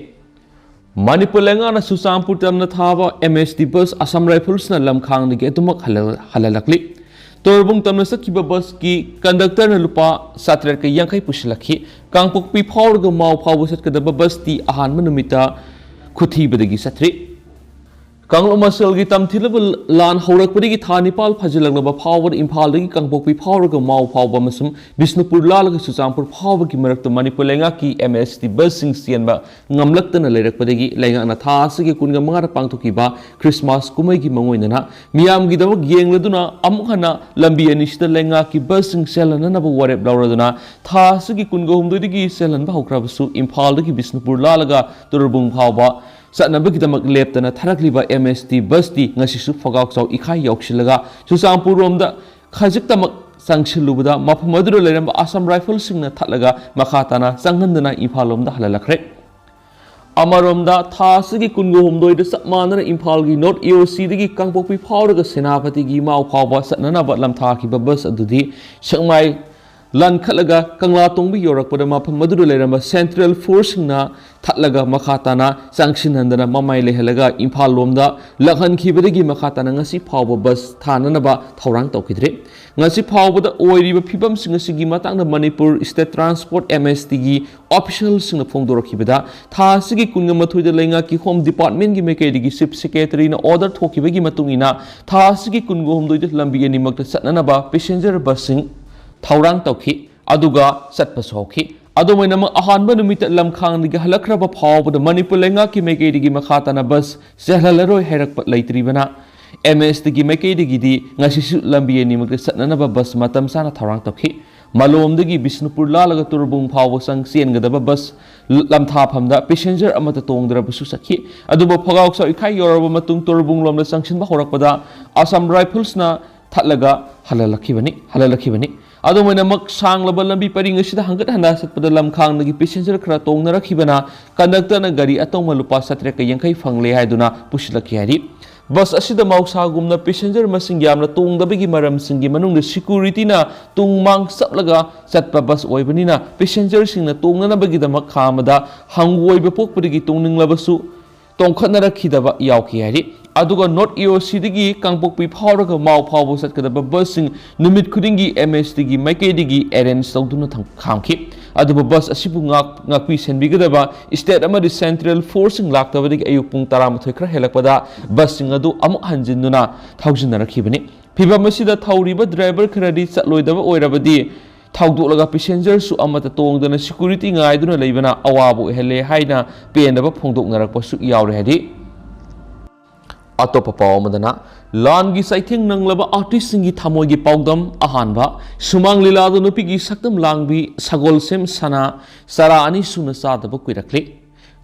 ꯃꯅꯤꯄꯨꯔ ꯂꯩꯉꯥꯛꯅ ꯆꯨꯔꯆꯥꯟꯄꯨꯔ ꯇꯝꯅ ꯊꯥꯕ MST bus Assam Riflesꯅ ꯂꯝꯈꯥꯡꯗꯒꯤ ꯑꯗꯨꯃꯛ ꯍꯜꯍꯜ-, ꯍꯜꯍꯜꯂꯛꯂꯤ꯫ ꯇꯣꯔꯕꯨꯡ ꯇꯝꯅ ꯆꯠꯈꯤꯕ busꯀꯤ conductorꯅ ꯂꯨꯄꯥ ꯆꯥꯇ꯭ꯔꯦꯠꯀ ꯌꯥꯡꯈꯩ ꯄꯨꯁꯤꯜꯂꯛꯈꯤ꯫ ꯀꯥꯡꯄꯣꯛꯄꯤ ꯐꯥꯎꯔꯒ ꯃꯥꯎ ꯐꯥꯎꯕ ꯆꯠꯀꯗꯕ busꯇꯤ ꯑꯍꯥꯟꯕ ꯅꯨꯃꯤꯠꯇ ꯈꯨꯊꯤꯕꯗꯒꯤ ꯆꯠꯇ꯭ꯔꯤ꯫ ꯀꯥꯡꯂꯨꯞ ꯃꯁꯦꯜꯒꯤ ꯇꯝꯊꯤꯂꯕ ꯂꯥꯟ ꯍꯧꯔꯛꯄꯗꯒꯤ ꯊꯥ ꯅꯤꯄꯥꯜ ꯐꯥꯖꯤꯜꯂꯛꯂꯕ ꯐꯥꯎꯕꯗ ꯏꯝꯐꯥꯜꯗꯒꯤ ꯀꯥꯡꯄꯣꯛꯄꯤ ꯐꯥꯎꯔꯒ ꯃꯥꯎ ꯐꯥꯎꯕ ꯑꯃꯁꯨꯡ ꯕꯤꯁꯅꯨꯄꯨꯔ ꯂꯥꯜꯂꯒ ꯆꯨꯔꯆꯥꯟꯄꯨꯔ ꯐꯥꯎꯕꯒꯤ ꯃꯔꯛꯇ ꯃꯅꯤꯄꯨꯔ ꯂꯩꯉꯥꯛꯀꯤ ꯑꯦꯝ ꯑꯦꯁ ꯇꯤ ꯕꯁꯁꯤꯡ ꯆꯦꯟꯕ ꯉꯝꯂꯛꯇꯅ ꯂꯩꯔꯛꯄꯗꯒꯤ ꯂꯩꯉꯥꯛꯅ ꯊꯥ ꯑꯁꯤꯒꯤ ꯀꯨꯟꯒ ꯃꯉꯥꯗ ꯄꯥꯡꯊꯣꯛꯈꯤꯕ ꯈ꯭ꯔꯤꯁꯃꯥꯁ ꯀꯨꯝꯍꯩꯒꯤ ꯃꯥꯡꯑꯣꯏꯅꯅ ꯃꯤꯌꯥꯝꯒꯤꯗꯃꯛ ꯌꯦꯡꯂꯗꯨꯅ ꯑꯃꯨꯛ ꯍꯟꯅ ꯂꯝꯕꯤ ꯑꯅꯤꯁꯤꯗ ꯂꯩꯉꯥꯛꯀꯤ ꯕꯁꯁꯤꯡ ꯆꯦꯜꯍꯟꯅꯅꯕ ꯋꯥꯔꯦꯞ ꯂꯧꯔꯗꯨꯅ ꯊꯥ ꯑꯁꯤꯒꯤ ꯀꯨꯟꯒ ꯍꯨꯝꯗꯣꯏꯗꯒꯤ ꯆꯦꯜꯍꯟꯕ ꯍꯧꯈ꯭ꯔꯕꯁꯨ ꯏꯝꯐꯥꯜꯗꯒꯤ ꯕꯤꯁꯅꯨꯄꯨꯔ ꯂꯥꯜꯂꯒ ꯇꯨꯔꯕꯨꯡ ꯐꯥꯎꯕ ꯆꯠꯅꯕꯒꯤꯗꯃꯛ ꯂꯦꯞꯇꯅ ꯊꯥꯔꯛꯂꯤꯕ ꯑꯦꯝ ꯑꯦꯁ ꯇꯤ ꯕꯁꯇꯤ ꯉꯁꯤꯁꯨ ꯐꯒꯥꯎꯆꯥꯎ ꯏꯈꯥꯏ ꯌꯧꯁꯤꯜꯂꯒ ꯆꯨꯔꯆꯥꯟꯄꯨꯔꯔꯣꯝꯗ ꯈꯖꯤꯛꯇꯃꯛ ꯆꯪꯁꯤꯜꯂꯨꯕꯗ ꯃꯐꯝ ꯑꯗꯨꯗ ꯂꯩꯔꯝꯕ ꯑꯁꯥꯝ ꯔꯥꯏꯐꯜꯁꯤꯡꯅ ꯊꯠꯂꯒ ꯃꯈꯥ ꯇꯥꯅ ꯆꯪꯍꯟꯗꯅ ꯏꯝꯐꯥꯜ ꯂꯣꯝꯗ ꯍꯜꯍꯜꯂꯛꯈ꯭ꯔꯦ꯫ ꯑꯃꯔꯣꯝꯗ ꯊꯥ ꯑꯁꯤꯒꯤ ꯀꯨꯟꯒ ꯍꯨꯝꯗꯣꯏꯗ ꯆꯞ ꯃꯥꯟꯅꯅ ꯏꯝꯐꯥꯜꯒꯤ ꯅꯣꯔꯠ ꯑꯦ ꯑꯣ ꯁꯤꯗꯒꯤ ꯀꯥꯡꯄꯣꯛꯄꯤ ꯐꯥꯎꯔꯒ ꯁꯦꯅꯥꯄꯇꯤꯒꯤ ꯏꯃꯥꯎ ꯐꯥꯎꯕ ꯆꯠꯅꯅꯕ ꯂꯝꯊꯥꯈꯤꯕ ꯕꯁ ꯑꯗꯨꯗꯤ ꯁꯦꯛꯃꯥꯏ ꯂꯥꯟꯈꯠꯂꯒ ꯀꯪꯂꯥ ꯇꯣꯡꯕ ꯌꯧꯔꯛꯄꯗ ꯃꯐꯝ ꯑꯗꯨꯗ ꯂꯩꯔꯝꯕ ꯁꯦꯟꯇ꯭ꯔꯦꯜ ꯐꯣꯔꯁꯁꯤꯡꯅ ꯊꯠꯂꯒ ꯃꯈꯥ ꯇꯥꯅ ꯆꯪꯁꯤꯟꯍꯟꯗꯅ ꯃꯃꯥꯏ ꯂꯩꯍꯜꯂꯒ ꯏꯝꯐꯥꯜ ꯂꯣꯝꯗ ꯂꯥꯛꯍꯟꯈꯤꯕꯗꯒꯤ ꯃꯈꯥ ꯇꯥꯅ ꯉꯁꯤ ꯐꯥꯎꯕ ꯕꯁ ꯊꯥꯅꯅꯕ ꯊꯧꯔꯥꯡ ꯇꯧꯈꯤꯗ꯭ꯔꯦ꯫ ꯉꯁꯤ ꯐꯥꯎꯕꯗ ꯑꯣꯏꯔꯤꯕ ꯐꯤꯕꯝꯁꯤꯡ ꯑꯁꯤꯒꯤ ꯃꯇꯥꯡꯗ ꯃꯅꯤꯄꯨꯔ ꯁ꯭ꯇꯦꯠ ꯇ꯭ꯔꯥꯟꯁꯄꯣꯔꯠ ꯑꯦꯝ ꯑꯦꯁ ꯇꯤꯒꯤ ꯑꯣꯐꯤꯁꯤꯌꯦꯜꯁꯤꯡꯅ ꯐꯣꯡꯗꯣꯔꯛꯈꯤꯕꯗ ꯊꯥ ꯑꯁꯤꯒꯤ ꯀꯨꯟꯒ ꯃꯥꯊꯣꯏꯗ ꯂꯩꯉꯥꯛꯀꯤ ꯍꯣꯝ ꯗꯤꯄꯥꯔꯠꯃꯦꯟꯒꯤ ꯃꯥꯏꯀꯩꯗꯒꯤ ꯆꯤꯐ ꯁꯦꯀ꯭ꯔꯦꯇꯔꯤꯅ ꯑꯣꯔꯗꯔ ꯊꯣꯛꯈꯤꯕꯒꯤ ꯃꯇꯨꯡ ꯏꯟꯅ ꯊꯥ ꯑꯁꯤꯒꯤ ꯀꯨꯟꯒ ꯍꯨꯝꯗꯣꯏꯗ ꯂꯝꯕꯤ ꯑꯅꯤꯃꯛꯇ ꯆꯠꯅꯅꯕ ꯄꯦꯁꯦꯟꯖꯔ ꯕꯁꯁꯤꯡ ꯊꯧꯔꯥꯡ ꯇꯧꯈꯤ꯫ ꯑꯗꯨꯒ ꯆꯠꯄꯁꯨ ꯍꯧꯈꯤ꯫ ꯑꯗꯨꯝ ꯑꯣꯏꯅꯃꯛ ꯑꯍꯥꯟꯕ ꯅꯨꯃꯤꯠꯇ ꯂꯝꯈꯥꯡꯗꯒꯤ ꯍꯜꯂꯛꯈ꯭ꯔꯕ ꯐꯥꯎꯕꯗ ꯃꯅꯤꯄꯨꯔ ꯂꯩꯉꯥꯛꯀꯤ ꯃꯥꯏꯀꯩꯗꯒꯤ ꯃꯈꯥ ꯇꯥꯅ ꯕꯁ ꯆꯦꯜꯍꯜꯂꯔꯣꯏ ꯍꯥꯏꯔꯛꯄ ꯂꯩꯇ꯭ꯔꯤꯕꯅ ꯑꯦꯝ ꯑꯦꯁ ꯇꯤꯒꯤ ꯃꯥꯏꯀꯩꯗꯒꯤꯗꯤ ꯉꯁꯤꯁꯨ ꯂꯝꯕꯤ ꯑꯅꯤꯃꯛꯇ ꯆꯠꯅꯅꯕ ꯕꯁ ꯃꯇꯝ ꯆꯥꯅ ꯊꯧꯔꯥꯡ ꯇꯧꯈꯤ꯫ ꯃꯂꯣꯝꯗꯒꯤ ꯕꯤꯁꯅꯨꯄꯨꯔ ꯂꯥꯜꯂꯒ ꯇꯨꯔꯕꯨꯡ ꯐꯥꯎꯕ ꯆꯪ ꯆꯦꯟꯒꯗꯕ ꯕꯁ ꯂꯝꯊꯥꯐꯝꯗ ꯄꯦꯁꯦꯟꯖꯔ ꯑꯃꯠꯇ ꯇꯣꯡꯗ꯭ꯔꯕꯁꯨ ꯆꯠꯈꯤ꯫ ꯑꯗꯨꯕꯨ ꯐꯒꯥꯎꯆꯥꯎ ꯏꯈꯥꯏ ꯌꯧꯔꯕ ꯃꯇꯨꯡ ꯇꯨꯔꯕꯨꯡ ꯂꯣꯝꯗ ꯆꯪꯁꯤꯟꯕ ꯍꯧꯔꯛꯄꯗ ꯑꯁꯥꯝ ꯔꯥꯏꯐꯜꯁꯅ ꯊꯠꯂꯒ ꯍꯜꯍꯜꯂꯛꯈꯤꯕꯅꯤ ꯍꯜꯍꯜꯂꯛꯈꯤꯕꯅꯤ꯫ ꯑꯗꯨꯝ ꯑꯣꯏꯅꯃꯛ ꯁꯥꯡꯂꯕ ꯂꯝꯕꯤ ꯄꯔꯤꯡ ꯑꯁꯤꯗ ꯍꯪꯒꯠ ꯍꯟꯗ ꯆꯠꯄꯗ ꯂꯝꯈꯥꯡꯗꯒꯤ ꯄꯦꯁꯦꯟꯖꯔ ꯈꯔ ꯇꯣꯡꯅꯔꯛꯈꯤꯕꯅ ꯀꯟꯗꯛꯇꯔꯅ ꯒꯥꯔꯤ ꯑꯇꯣꯡꯕ ꯂꯨꯄꯥ ꯆꯥꯇ꯭ꯔꯦꯠꯀ ꯌꯥꯡꯈꯩ ꯐꯪꯂꯦ ꯍꯥꯏꯗꯨꯅ ꯄꯨꯁꯤꯜꯂꯛꯈꯤ ꯍꯥꯏꯔꯤ꯫ ꯕꯁ ꯑꯁꯤꯗ ꯃꯍꯧꯁꯥꯒꯨꯝꯅ ꯄꯦꯁꯦꯟꯖꯔ ꯃꯁꯤꯡ ꯌꯥꯝꯅ ꯇꯣꯡꯗꯕꯒꯤ ꯃꯔꯝꯁꯤꯡꯒꯤ ꯃꯅꯨꯡꯗ ꯁꯦꯀ꯭ꯌꯨꯔꯤꯇꯤꯅ ꯇꯨꯡ ꯃꯥꯡ ꯆꯞꯂꯒ ꯆꯠꯄ ꯕꯁ ꯑꯣꯏꯕꯅꯤꯅ ꯄꯦꯁꯦꯟꯖꯔꯁꯤꯡꯅ ꯇꯣꯡꯅꯅꯕꯒꯤꯗꯃꯛ ꯈꯥꯝꯕꯗ ꯍꯪꯒꯣꯏꯕ ꯄꯣꯛꯄꯗꯒꯤ ꯇꯣꯡꯅꯤꯡꯂꯕꯁꯨ ꯇꯣꯡꯈꯠꯅꯔꯛꯈꯤꯗꯕ ꯌꯥꯎꯈꯤ ꯍꯥꯏꯔꯤ꯫ ꯑꯗꯨꯒ ꯅꯣꯔꯠ ꯑꯦ ꯑꯣ ꯁꯤꯗꯒꯤ ꯀꯥꯡꯄꯣꯛꯄꯤ ꯐꯥꯎꯔꯒ ꯃꯥꯎ ꯐꯥꯎꯕ ꯆꯠꯀꯗꯕ ꯕꯁꯁꯤꯡ ꯅꯨꯃꯤꯠ ꯈꯨꯗꯤꯡꯒꯤ ꯑꯦꯝ ꯑꯦꯁ ꯇꯤꯒꯤ ꯃꯥꯏꯀꯩꯗꯒꯤ ꯑꯦꯔꯦꯟꯖ ꯇꯧꯗꯨꯅ ꯊꯝ-, ꯈꯥꯝꯈꯤ꯫ ꯑꯗꯨꯕꯨ ꯕꯁ ꯑꯁꯤꯕꯨ ꯉꯥꯛ-, ꯉꯥꯛꯄꯤ ꯁꯦꯟꯕꯤꯒꯗꯕ ꯁ꯭ꯇꯦꯠ ꯑꯃꯗꯤ ꯁꯦꯟꯇ꯭ꯔꯦꯜ ꯐꯣꯔꯁꯁꯤꯡ ꯂꯥꯛꯇꯕꯗꯒꯤ ꯑꯌꯨꯛ ꯄꯨꯡ ꯇꯔꯥꯃꯥꯊꯣꯏ ꯈꯔ ꯍꯦꯜꯂꯛꯄꯗ ꯕꯁꯁꯤꯡ ꯑꯗꯨ ꯑꯃꯨꯛ ꯍꯟꯖꯤꯟꯗꯨꯅ ꯊꯧꯖꯤꯟꯅꯔꯛꯈꯤꯕꯅꯤ꯫ ꯐꯤꯚꯝ ꯑꯁꯤꯗ ꯊꯧꯔꯤꯕ ꯗ꯭ꯔꯥꯏꯚꯔ ꯈꯔꯗꯤ ꯆꯠꯂꯣꯏꯗꯕ ꯑꯣꯏꯔꯕꯗꯤ ꯊꯧꯗꯣꯛꯂꯒ ꯄꯦꯁꯦꯟꯖꯔꯁꯨ ꯑꯃꯠꯇ ꯇꯣꯡꯗꯅ ꯁꯦꯀ꯭ꯌꯨꯔꯤꯇꯤ ꯉꯥꯏꯗꯨꯅ ꯂꯩꯕꯅ ꯑꯋꯥꯕ ꯑꯣꯏꯍꯜꯂꯦ ꯍꯥꯏꯅ ꯄꯦꯟꯗꯕ ꯐꯣꯡꯗꯣꯛꯅꯔꯛꯄꯁꯨ ꯌꯥꯎꯔꯦ ꯍꯥꯏꯗꯤ꯫ ꯑꯇꯣꯞꯄ ꯄꯥꯎ ꯑꯃꯗꯅ, ꯂꯥꯟꯒꯤ ꯆꯩꯊꯦꯡ ꯅꯪꯂꯕ ꯑꯥꯔꯇꯤꯁꯁꯤꯡꯒꯤ ꯊꯃꯣꯏꯒꯤ ꯄꯥꯎꯗꯝ ꯑꯍꯥꯟꯕ, ꯁꯨꯃꯥꯡ ꯂꯤꯂꯥꯗ ꯅꯨꯄꯤꯒꯤ ꯁꯛꯇꯝ ꯂꯥꯡꯕꯤ ꯁꯒꯣꯜꯁꯦꯝ ꯁꯅꯥ ꯆꯔꯥ ꯑꯅꯤ ꯁꯨꯅ ꯆꯥꯗꯕ ꯀꯨꯏꯔꯛꯂꯦ꯫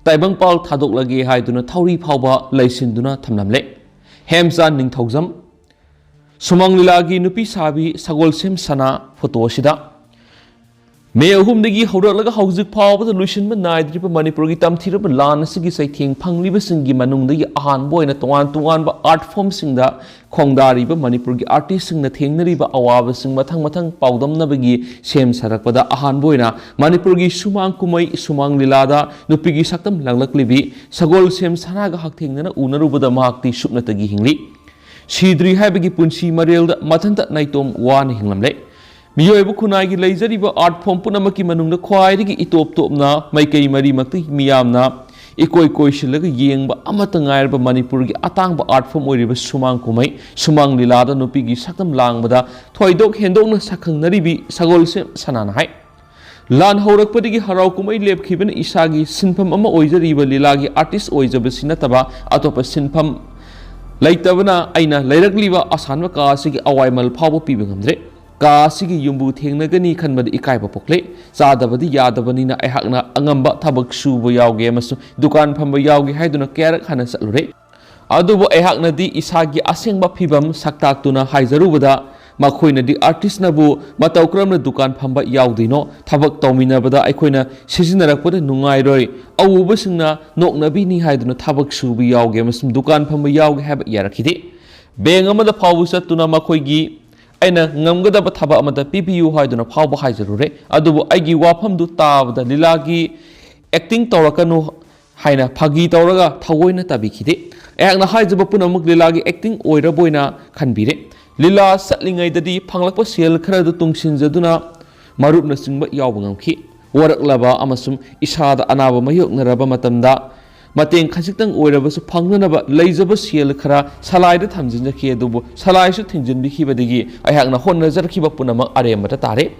ꯇꯥꯏꯕꯪꯄꯥꯜ ꯊꯥꯗꯣꯛꯂꯒꯦ ꯍꯥꯏꯗꯨꯅ ꯊꯧꯔꯤ ꯐꯥꯎꯕ ꯂꯩꯁꯤꯟꯗꯨꯅ ꯊꯝꯂꯝꯂꯦ꯫ ꯍꯦꯝꯆꯥꯟ ꯅꯤꯡꯊꯧꯖꯝ꯫ ꯁꯨꯃꯥꯡ ꯂꯤꯂꯥꯒꯤ ꯅꯨꯄꯤ ꯁꯥꯕꯤ ꯁꯒꯣꯜꯁꯦꯝ ꯁꯅꯥ ꯐꯣꯇꯣ ꯑꯁꯤꯗ꯫ ꯃꯦ ꯑꯍꯨꯝꯗꯒꯤ ꯍꯧꯔꯛꯂꯒ ꯍꯧꯖꯤꯛ ꯐꯥꯎꯕꯗ ꯂꯣꯏꯁꯤꯟꯕ ꯅꯥꯏꯗ꯭ꯔꯤꯕ ꯃꯅꯤꯄꯨꯔꯒꯤ ꯇꯝꯊꯤꯔꯕ ꯂꯥꯟ ꯑꯁꯤꯒꯤ ꯆꯩꯊꯦꯡ ꯐꯪꯂꯤꯕꯁꯤꯡꯒꯤ ꯃꯅꯨꯡꯗꯒꯤ ꯑꯍꯥꯟꯕ ꯑꯣꯏꯅ ꯇꯣꯉꯥꯟ ꯇꯣꯉꯥꯟꯕ ꯑꯥꯔꯠ ꯐꯣꯝꯁꯤꯡꯗ ꯈꯣꯡꯗꯥꯔꯤꯕ ꯃꯅꯤꯄꯨꯔꯒꯤ ꯑꯥꯔꯇꯤꯁꯁꯤꯡꯅ ꯊꯦꯡꯅꯔꯤꯕ ꯑꯋꯥꯕꯁꯤꯡ ꯃꯊꯪ ꯃꯊꯪ ꯄꯥꯎꯗꯝꯅꯕꯒꯤ ꯁꯦꯝ ꯁꯥꯔꯛꯄꯗ ꯑꯍꯥꯟꯕ ꯑꯣꯏꯅ ꯃꯅꯤꯄꯨꯔꯒꯤ ꯁꯨꯃꯥꯡ ꯀꯨꯝꯍꯩ ꯁꯨꯃꯥꯡ ꯂꯤꯂꯥꯗ ꯅꯨꯄꯤꯒꯤ ꯁꯛꯇꯝ ꯂꯥꯡꯂꯛꯂꯤꯕꯤ ꯁꯒꯣꯜꯁꯦꯝ ꯁꯅꯥꯒ ꯍꯛꯊꯦꯡꯅꯅ ꯎꯅꯔꯨꯕꯗ ꯃꯍꯥꯛꯇꯤ ꯁꯨꯞꯅꯇꯒꯤ ꯍꯤꯡꯂꯤ꯫ ꯁꯤꯗ꯭ꯔꯤ ꯍꯥꯏꯕꯒꯤ ꯄꯨꯟꯁꯤ ꯃꯔꯦꯜꯗ ꯃꯊꯟꯇ ꯅꯥꯏꯇꯣꯝ ꯋꯥꯅ ꯍꯤꯡꯂꯝꯂꯦ꯫ ꯃꯤꯑꯣꯏꯕ ꯈꯨꯟꯅꯥꯏꯒꯤ ꯂꯩꯖꯔꯤꯕ ꯑꯥꯔꯠ ꯐꯣꯝ ꯄꯨꯝꯅꯃꯛꯀꯤ ꯃꯅꯨꯡꯗ ꯈ꯭ꯋꯥꯏꯗꯒꯤ ꯏꯇꯣꯞ ꯇꯣꯞꯅ ꯃꯥꯏꯀꯩ ꯃꯔꯤꯃꯛꯇꯒꯤ ꯃꯤꯌꯥꯝꯅ ꯏꯀꯣꯏ ꯀꯣꯏꯁꯤꯜꯂꯒ ꯌꯦꯡꯕ ꯑꯃꯠꯇ ꯉꯥꯏꯔꯕ ꯃꯅꯤꯄꯨꯔꯒꯤ ꯑꯇꯥꯡꯕ ꯑꯥꯔꯠ ꯐꯣꯝ ꯑꯣꯏꯔꯤꯕ ꯁꯨꯃꯥꯡ ꯀꯨꯝꯍꯩ ꯁꯨꯃꯥꯡ ꯂꯤꯂꯥꯗ ꯅꯨꯄꯤꯒꯤ ꯁꯛꯇꯝ ꯂꯥꯡꯕꯗ ꯊꯣꯏꯗꯣꯛ ꯍꯦꯟꯗꯣꯛꯅ ꯁꯛꯈꯪꯅꯔꯤꯕꯤ ꯁꯒꯣꯜꯁꯦꯝ ꯁꯅꯥꯅ ꯍꯥꯏ꯫ ꯂꯥꯟ ꯍꯧꯔꯛꯄꯗꯒꯤ ꯍꯔꯥꯎ ꯀꯨꯝꯍꯩ ꯂꯦꯞꯈꯤꯕꯅ ꯏꯁꯥꯒꯤ ꯁꯤꯟꯐꯝ ꯑꯃ ꯑꯣꯏꯖꯔꯤꯕ ꯂꯤꯂꯥꯒꯤ ꯑꯥꯔꯇꯤꯁ ꯑꯣꯏꯖꯕꯁꯤ ꯅꯠꯇꯕ ꯑꯇꯣꯞꯄ ꯁꯤꯟꯐꯝ ꯂꯩꯇꯕꯅ ꯑꯩꯅ ꯂꯩꯔꯛꯂꯤꯕ ꯑꯁꯥꯟꯕ ꯀꯥ ꯑꯁꯤꯒꯤ ꯑꯋꯥꯏꯃꯜ ꯐꯥꯎꯕ ꯄꯤꯕ ꯉꯝꯗ꯭ꯔꯦ꯫ ꯀꯥ ꯑꯁꯤꯒꯤ ꯌꯨꯝꯕꯨ ꯊꯦꯡꯅꯒꯅꯤ ꯈꯟꯕꯗ ꯏꯀꯥꯏꯕ ꯄꯣꯛꯂꯦ꯫ ꯆꯥꯗꯕꯗꯤ ꯌꯥꯗꯕꯅꯤꯅ ꯑꯩꯍꯥꯛꯅ ꯑꯉꯝꯕ ꯊꯕꯛ ꯁꯨꯕ ꯌꯥꯎꯒꯦ ꯑꯃꯁꯨꯡ ꯗꯨꯀꯥꯟ ꯐꯝꯕ ꯌꯥꯎꯒꯦ ꯍꯥꯏꯗꯨꯅ ꯀꯌꯥꯔꯛ ꯍꯟꯅ ꯆꯠꯂꯨꯔꯦ꯫ ꯑꯗꯨꯕꯨ ꯑꯩꯍꯥꯛꯅꯗꯤ ꯏꯁꯥꯒꯤ ꯑꯁꯦꯡꯕ ꯐꯤꯚꯝ ꯁꯛꯇꯥꯛꯇꯨꯅ ꯍꯥꯏꯖꯔꯨꯕꯗ ꯃꯈꯣꯏꯅꯗꯤ ꯑꯥꯔꯇꯤꯁꯅꯕꯨ ꯃꯇꯧ ꯀꯔꯝꯅ ꯗꯨꯀꯥꯟ ꯐꯝꯕ ꯌꯥꯎꯗꯣꯏꯅꯣ? ꯊꯕꯛ ꯇꯧꯃꯤꯟꯅꯕꯗ ꯑꯩꯈꯣꯏꯅ ꯁꯤꯖꯤꯟꯅꯔꯛꯄꯗ ꯅꯨꯡꯉꯥꯏꯔꯣꯏ, ꯑꯎꯕꯁꯤꯡꯅ ꯅꯣꯛꯅꯕꯤꯅꯤ ꯍꯥꯏꯗꯨꯅ ꯊꯕꯛ ꯁꯨꯕ ꯌꯥꯎꯒꯦ ꯑꯃꯁꯨꯡ ꯗꯨꯀꯥꯟ ꯐꯝꯕ ꯌꯥꯎꯒꯦ ꯍꯥꯏꯕ ꯌꯥꯔꯛꯈꯤꯗꯦ꯫ ꯕꯦꯡ ꯑꯃꯗ ꯐꯥꯎꯕ ꯆꯠꯇꯨꯅ ꯃꯈꯣꯏꯒꯤ ꯑꯩꯅ ꯉꯝꯒꯗꯕ ꯊꯕꯛ ꯑꯃꯗ ꯄꯤꯕꯤꯌꯨ ꯍꯥꯏꯗꯨꯅ ꯐꯥꯎꯕ ꯍꯥꯏꯖꯔꯨꯔꯦ꯫ ꯑꯗꯨꯕꯨ ꯑꯩꯒꯤ ꯋꯥꯐꯝꯗꯨ ꯇꯥꯕꯗ ꯂꯤꯂꯥꯒꯤ ꯑꯦꯛꯇꯤꯡ ꯇꯧꯔꯛꯀꯅꯨ ꯍꯥꯏꯅ ꯐꯥꯒꯤ ꯇꯧꯔꯒ ꯊꯑꯣꯏꯅ ꯇꯥꯕꯤꯈꯤꯗꯦ꯫ ꯑꯩꯍꯥꯛꯅ ꯍꯥꯏꯖꯕ ꯄꯨꯝꯅꯃꯛ ꯂꯤꯂꯥꯒꯤ ꯑꯦꯛꯇꯤꯡ ꯑꯣꯏꯔꯕꯣꯏꯅ ꯈꯟꯕꯤꯔꯦ꯫ ꯂꯤꯂꯥ ꯆꯠꯂꯤꯉꯩꯗꯗꯤ ꯐꯪꯂꯛꯄ ꯁꯦꯜ ꯈꯔꯗꯨ ꯇꯨꯡꯁꯤꯟꯖꯗꯨꯅ ꯃꯔꯨꯞꯅꯆꯤꯡꯕ ꯌꯥꯎꯕ ꯉꯝꯈꯤ꯫ ꯋꯥꯔꯛꯂꯕ ꯑꯃꯁꯨꯡ ꯏꯁꯥꯗ ꯑꯅꯥꯕ ꯃꯥꯌꯣꯛꯅꯔꯕ ꯃꯇꯝꯗ ꯃꯇꯦꯡ ꯈꯖꯤꯛꯇꯪ ꯑꯣꯏꯔꯕꯁꯨ ꯐꯪꯅꯅꯕ ꯂꯩꯖꯕ ꯁꯦꯜ ꯈꯔ ꯁꯂꯥꯏꯗ ꯊꯝꯖꯤꯟꯖꯈꯤ꯫ ꯑꯗꯨꯕꯨ ꯁꯂꯥꯏꯁꯨ ꯊꯤꯡꯖꯤꯟꯕꯤꯈꯤꯕꯗꯒꯤ ꯑꯩꯍꯥꯛꯅ ꯍꯣꯠꯅꯖꯔꯛꯈꯤꯕ ꯄꯨꯝꯅꯃꯛ ꯑꯔꯦꯝꯕꯗ ꯇꯥꯔꯦ꯫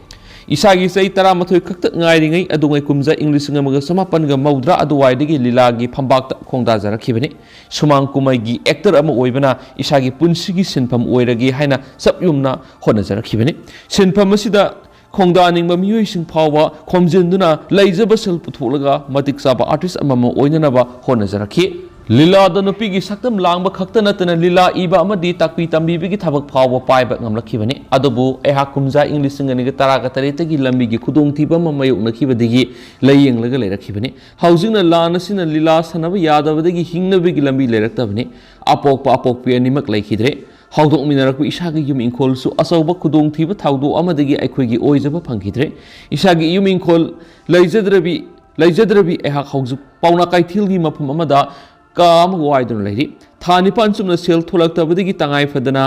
ꯏꯁꯥꯒꯤ ꯆꯍꯤ ꯇꯔꯥꯃꯥꯊꯣꯏ ꯈꯛꯇ ꯉꯥꯏꯔꯤꯉꯩ ꯑꯗꯨꯉꯩ ꯀꯨꯝꯖꯥ ꯏꯪ ꯂꯤꯁꯤꯡ ꯑꯃꯒ ꯆꯃꯥꯄꯟꯒ ꯃꯧꯗ꯭ꯔꯥ ꯑꯗꯨꯋꯥꯏꯗꯒꯤ ꯂꯤꯂꯥꯒꯤ ꯐꯝꯄꯥꯛꯇ ꯈꯣꯡꯗꯥꯖꯔꯛꯈꯤꯕꯅꯤ꯫ ꯁꯨꯃꯥꯡ ꯀꯨꯝꯍꯩꯒꯤ ꯑꯦꯛꯇꯔ ꯑꯃ ꯑꯣꯏꯕꯅ ꯏꯁꯥꯒꯤ ꯄꯨꯟꯁꯤꯒꯤ ꯁꯤꯟꯐꯝ ꯑꯣꯏꯔꯒꯦ ꯍꯥꯏꯅ ꯆꯞ ꯌꯨꯝꯅ ꯍꯣꯠꯅꯖꯔꯛꯈꯤꯕꯅꯤ꯫ ꯁꯤꯟꯐꯝ ꯑꯁꯤꯗ ꯈꯣꯡꯗꯥꯅꯤꯡꯕ ꯃꯤꯑꯣꯏꯁꯤꯡ ꯐꯥꯎꯕ ꯈꯣꯝꯖꯤꯟꯗꯨꯅ ꯂꯩꯖꯕ ꯁꯦꯜ ꯄꯨꯊꯣꯛꯂꯒ ꯃꯇꯤꯛ ꯆꯥꯕ ꯑꯥꯔꯇꯤꯁ ꯑꯃꯃꯝ ꯑꯣꯏꯅꯅꯕ ꯍꯣꯠꯅꯖꯔꯛꯈꯤ꯫ ꯂꯤꯂꯥꯗ ꯅꯨꯄꯤꯒꯤ ꯁꯛꯇꯝ ꯂꯥꯡꯕ ꯈꯛꯇ ꯅꯠꯇꯅ ꯂꯤꯂꯥ ꯏꯕ ꯑꯃꯗꯤ ꯇꯥꯛꯄꯤ ꯇꯝꯕꯤꯕꯒꯤ ꯊꯕꯛ ꯐꯥꯎꯕ ꯄꯥꯏꯕ ꯉꯝꯂꯛꯈꯤꯕꯅꯤ꯫ ꯑꯗꯨꯕꯨ ꯑꯩꯍꯥꯛ ꯀꯨꯝꯖꯥ ꯏꯪ ꯂꯤꯁꯤꯡ ꯑꯅꯤꯒ ꯇꯔꯥꯒ ꯇꯔꯦꯠꯇꯒꯤ ꯂꯝꯕꯤꯒꯤ ꯈꯨꯗꯣꯡꯊꯤꯕ ꯑꯃ ꯃꯥꯌꯣꯛꯅꯈꯤꯕꯗꯒꯤ ꯂꯥꯏꯌꯦꯡꯂꯒ ꯂꯩꯔꯛꯈꯤꯕꯅꯤ꯫ ꯍꯧꯖꯤꯛꯅ ꯂꯥꯟ ꯑꯁꯤꯅ ꯂꯤꯂꯥ ꯁꯥꯟꯅꯕ ꯌꯥꯗꯕꯗꯒꯤ ꯍꯤꯡꯅꯕꯒꯤ ꯂꯝꯕꯤ ꯂꯩꯔꯛꯇꯕꯅꯤ꯫ ꯑꯄꯣꯛꯄ ꯑꯄꯣꯛꯄꯤ ꯑꯅꯤꯃꯛ ꯂꯩꯈꯤꯗ꯭ꯔꯦ꯫ ꯍꯧꯗꯣꯛꯃꯤꯟꯅꯔꯛꯄ ꯏꯁꯥꯒꯤ ꯌꯨꯝ ꯏꯪꯈꯣꯜꯁꯨ ꯑꯆꯧꯕ ꯈꯨꯗꯣꯡꯊꯤꯕ ꯊꯧꯗꯣꯛ ꯑꯃꯗꯒꯤ ꯑꯩꯈꯣꯏꯒꯤ ꯑꯣꯏꯖꯕ ꯐꯪꯈꯤꯗ꯭ꯔꯦ꯫ ꯏꯁꯥꯒꯤ ꯌꯨꯝ ꯏꯪꯈꯣꯜ ꯂꯩꯖꯗ꯭ꯔꯕꯤ ꯂꯩꯖꯗ꯭ꯔꯕꯤ ꯑꯩꯍꯥꯛ ꯍꯧꯖꯤꯛ ꯄꯥꯎꯅꯥ ꯀꯩꯊꯦꯜꯒꯤ ꯃꯐꯝ ꯑꯃꯗ ꯀꯥ ꯑꯃ ꯋꯥꯏꯗꯨꯅ ꯂꯩꯔꯤ꯫ ꯊꯥ ꯅꯤꯄꯥꯟ ꯆꯨꯞꯅ ꯁꯦꯜ ꯊꯣꯛꯂꯛꯇꯕꯗꯒꯤ ꯇꯉꯥꯏ ꯐꯗꯅ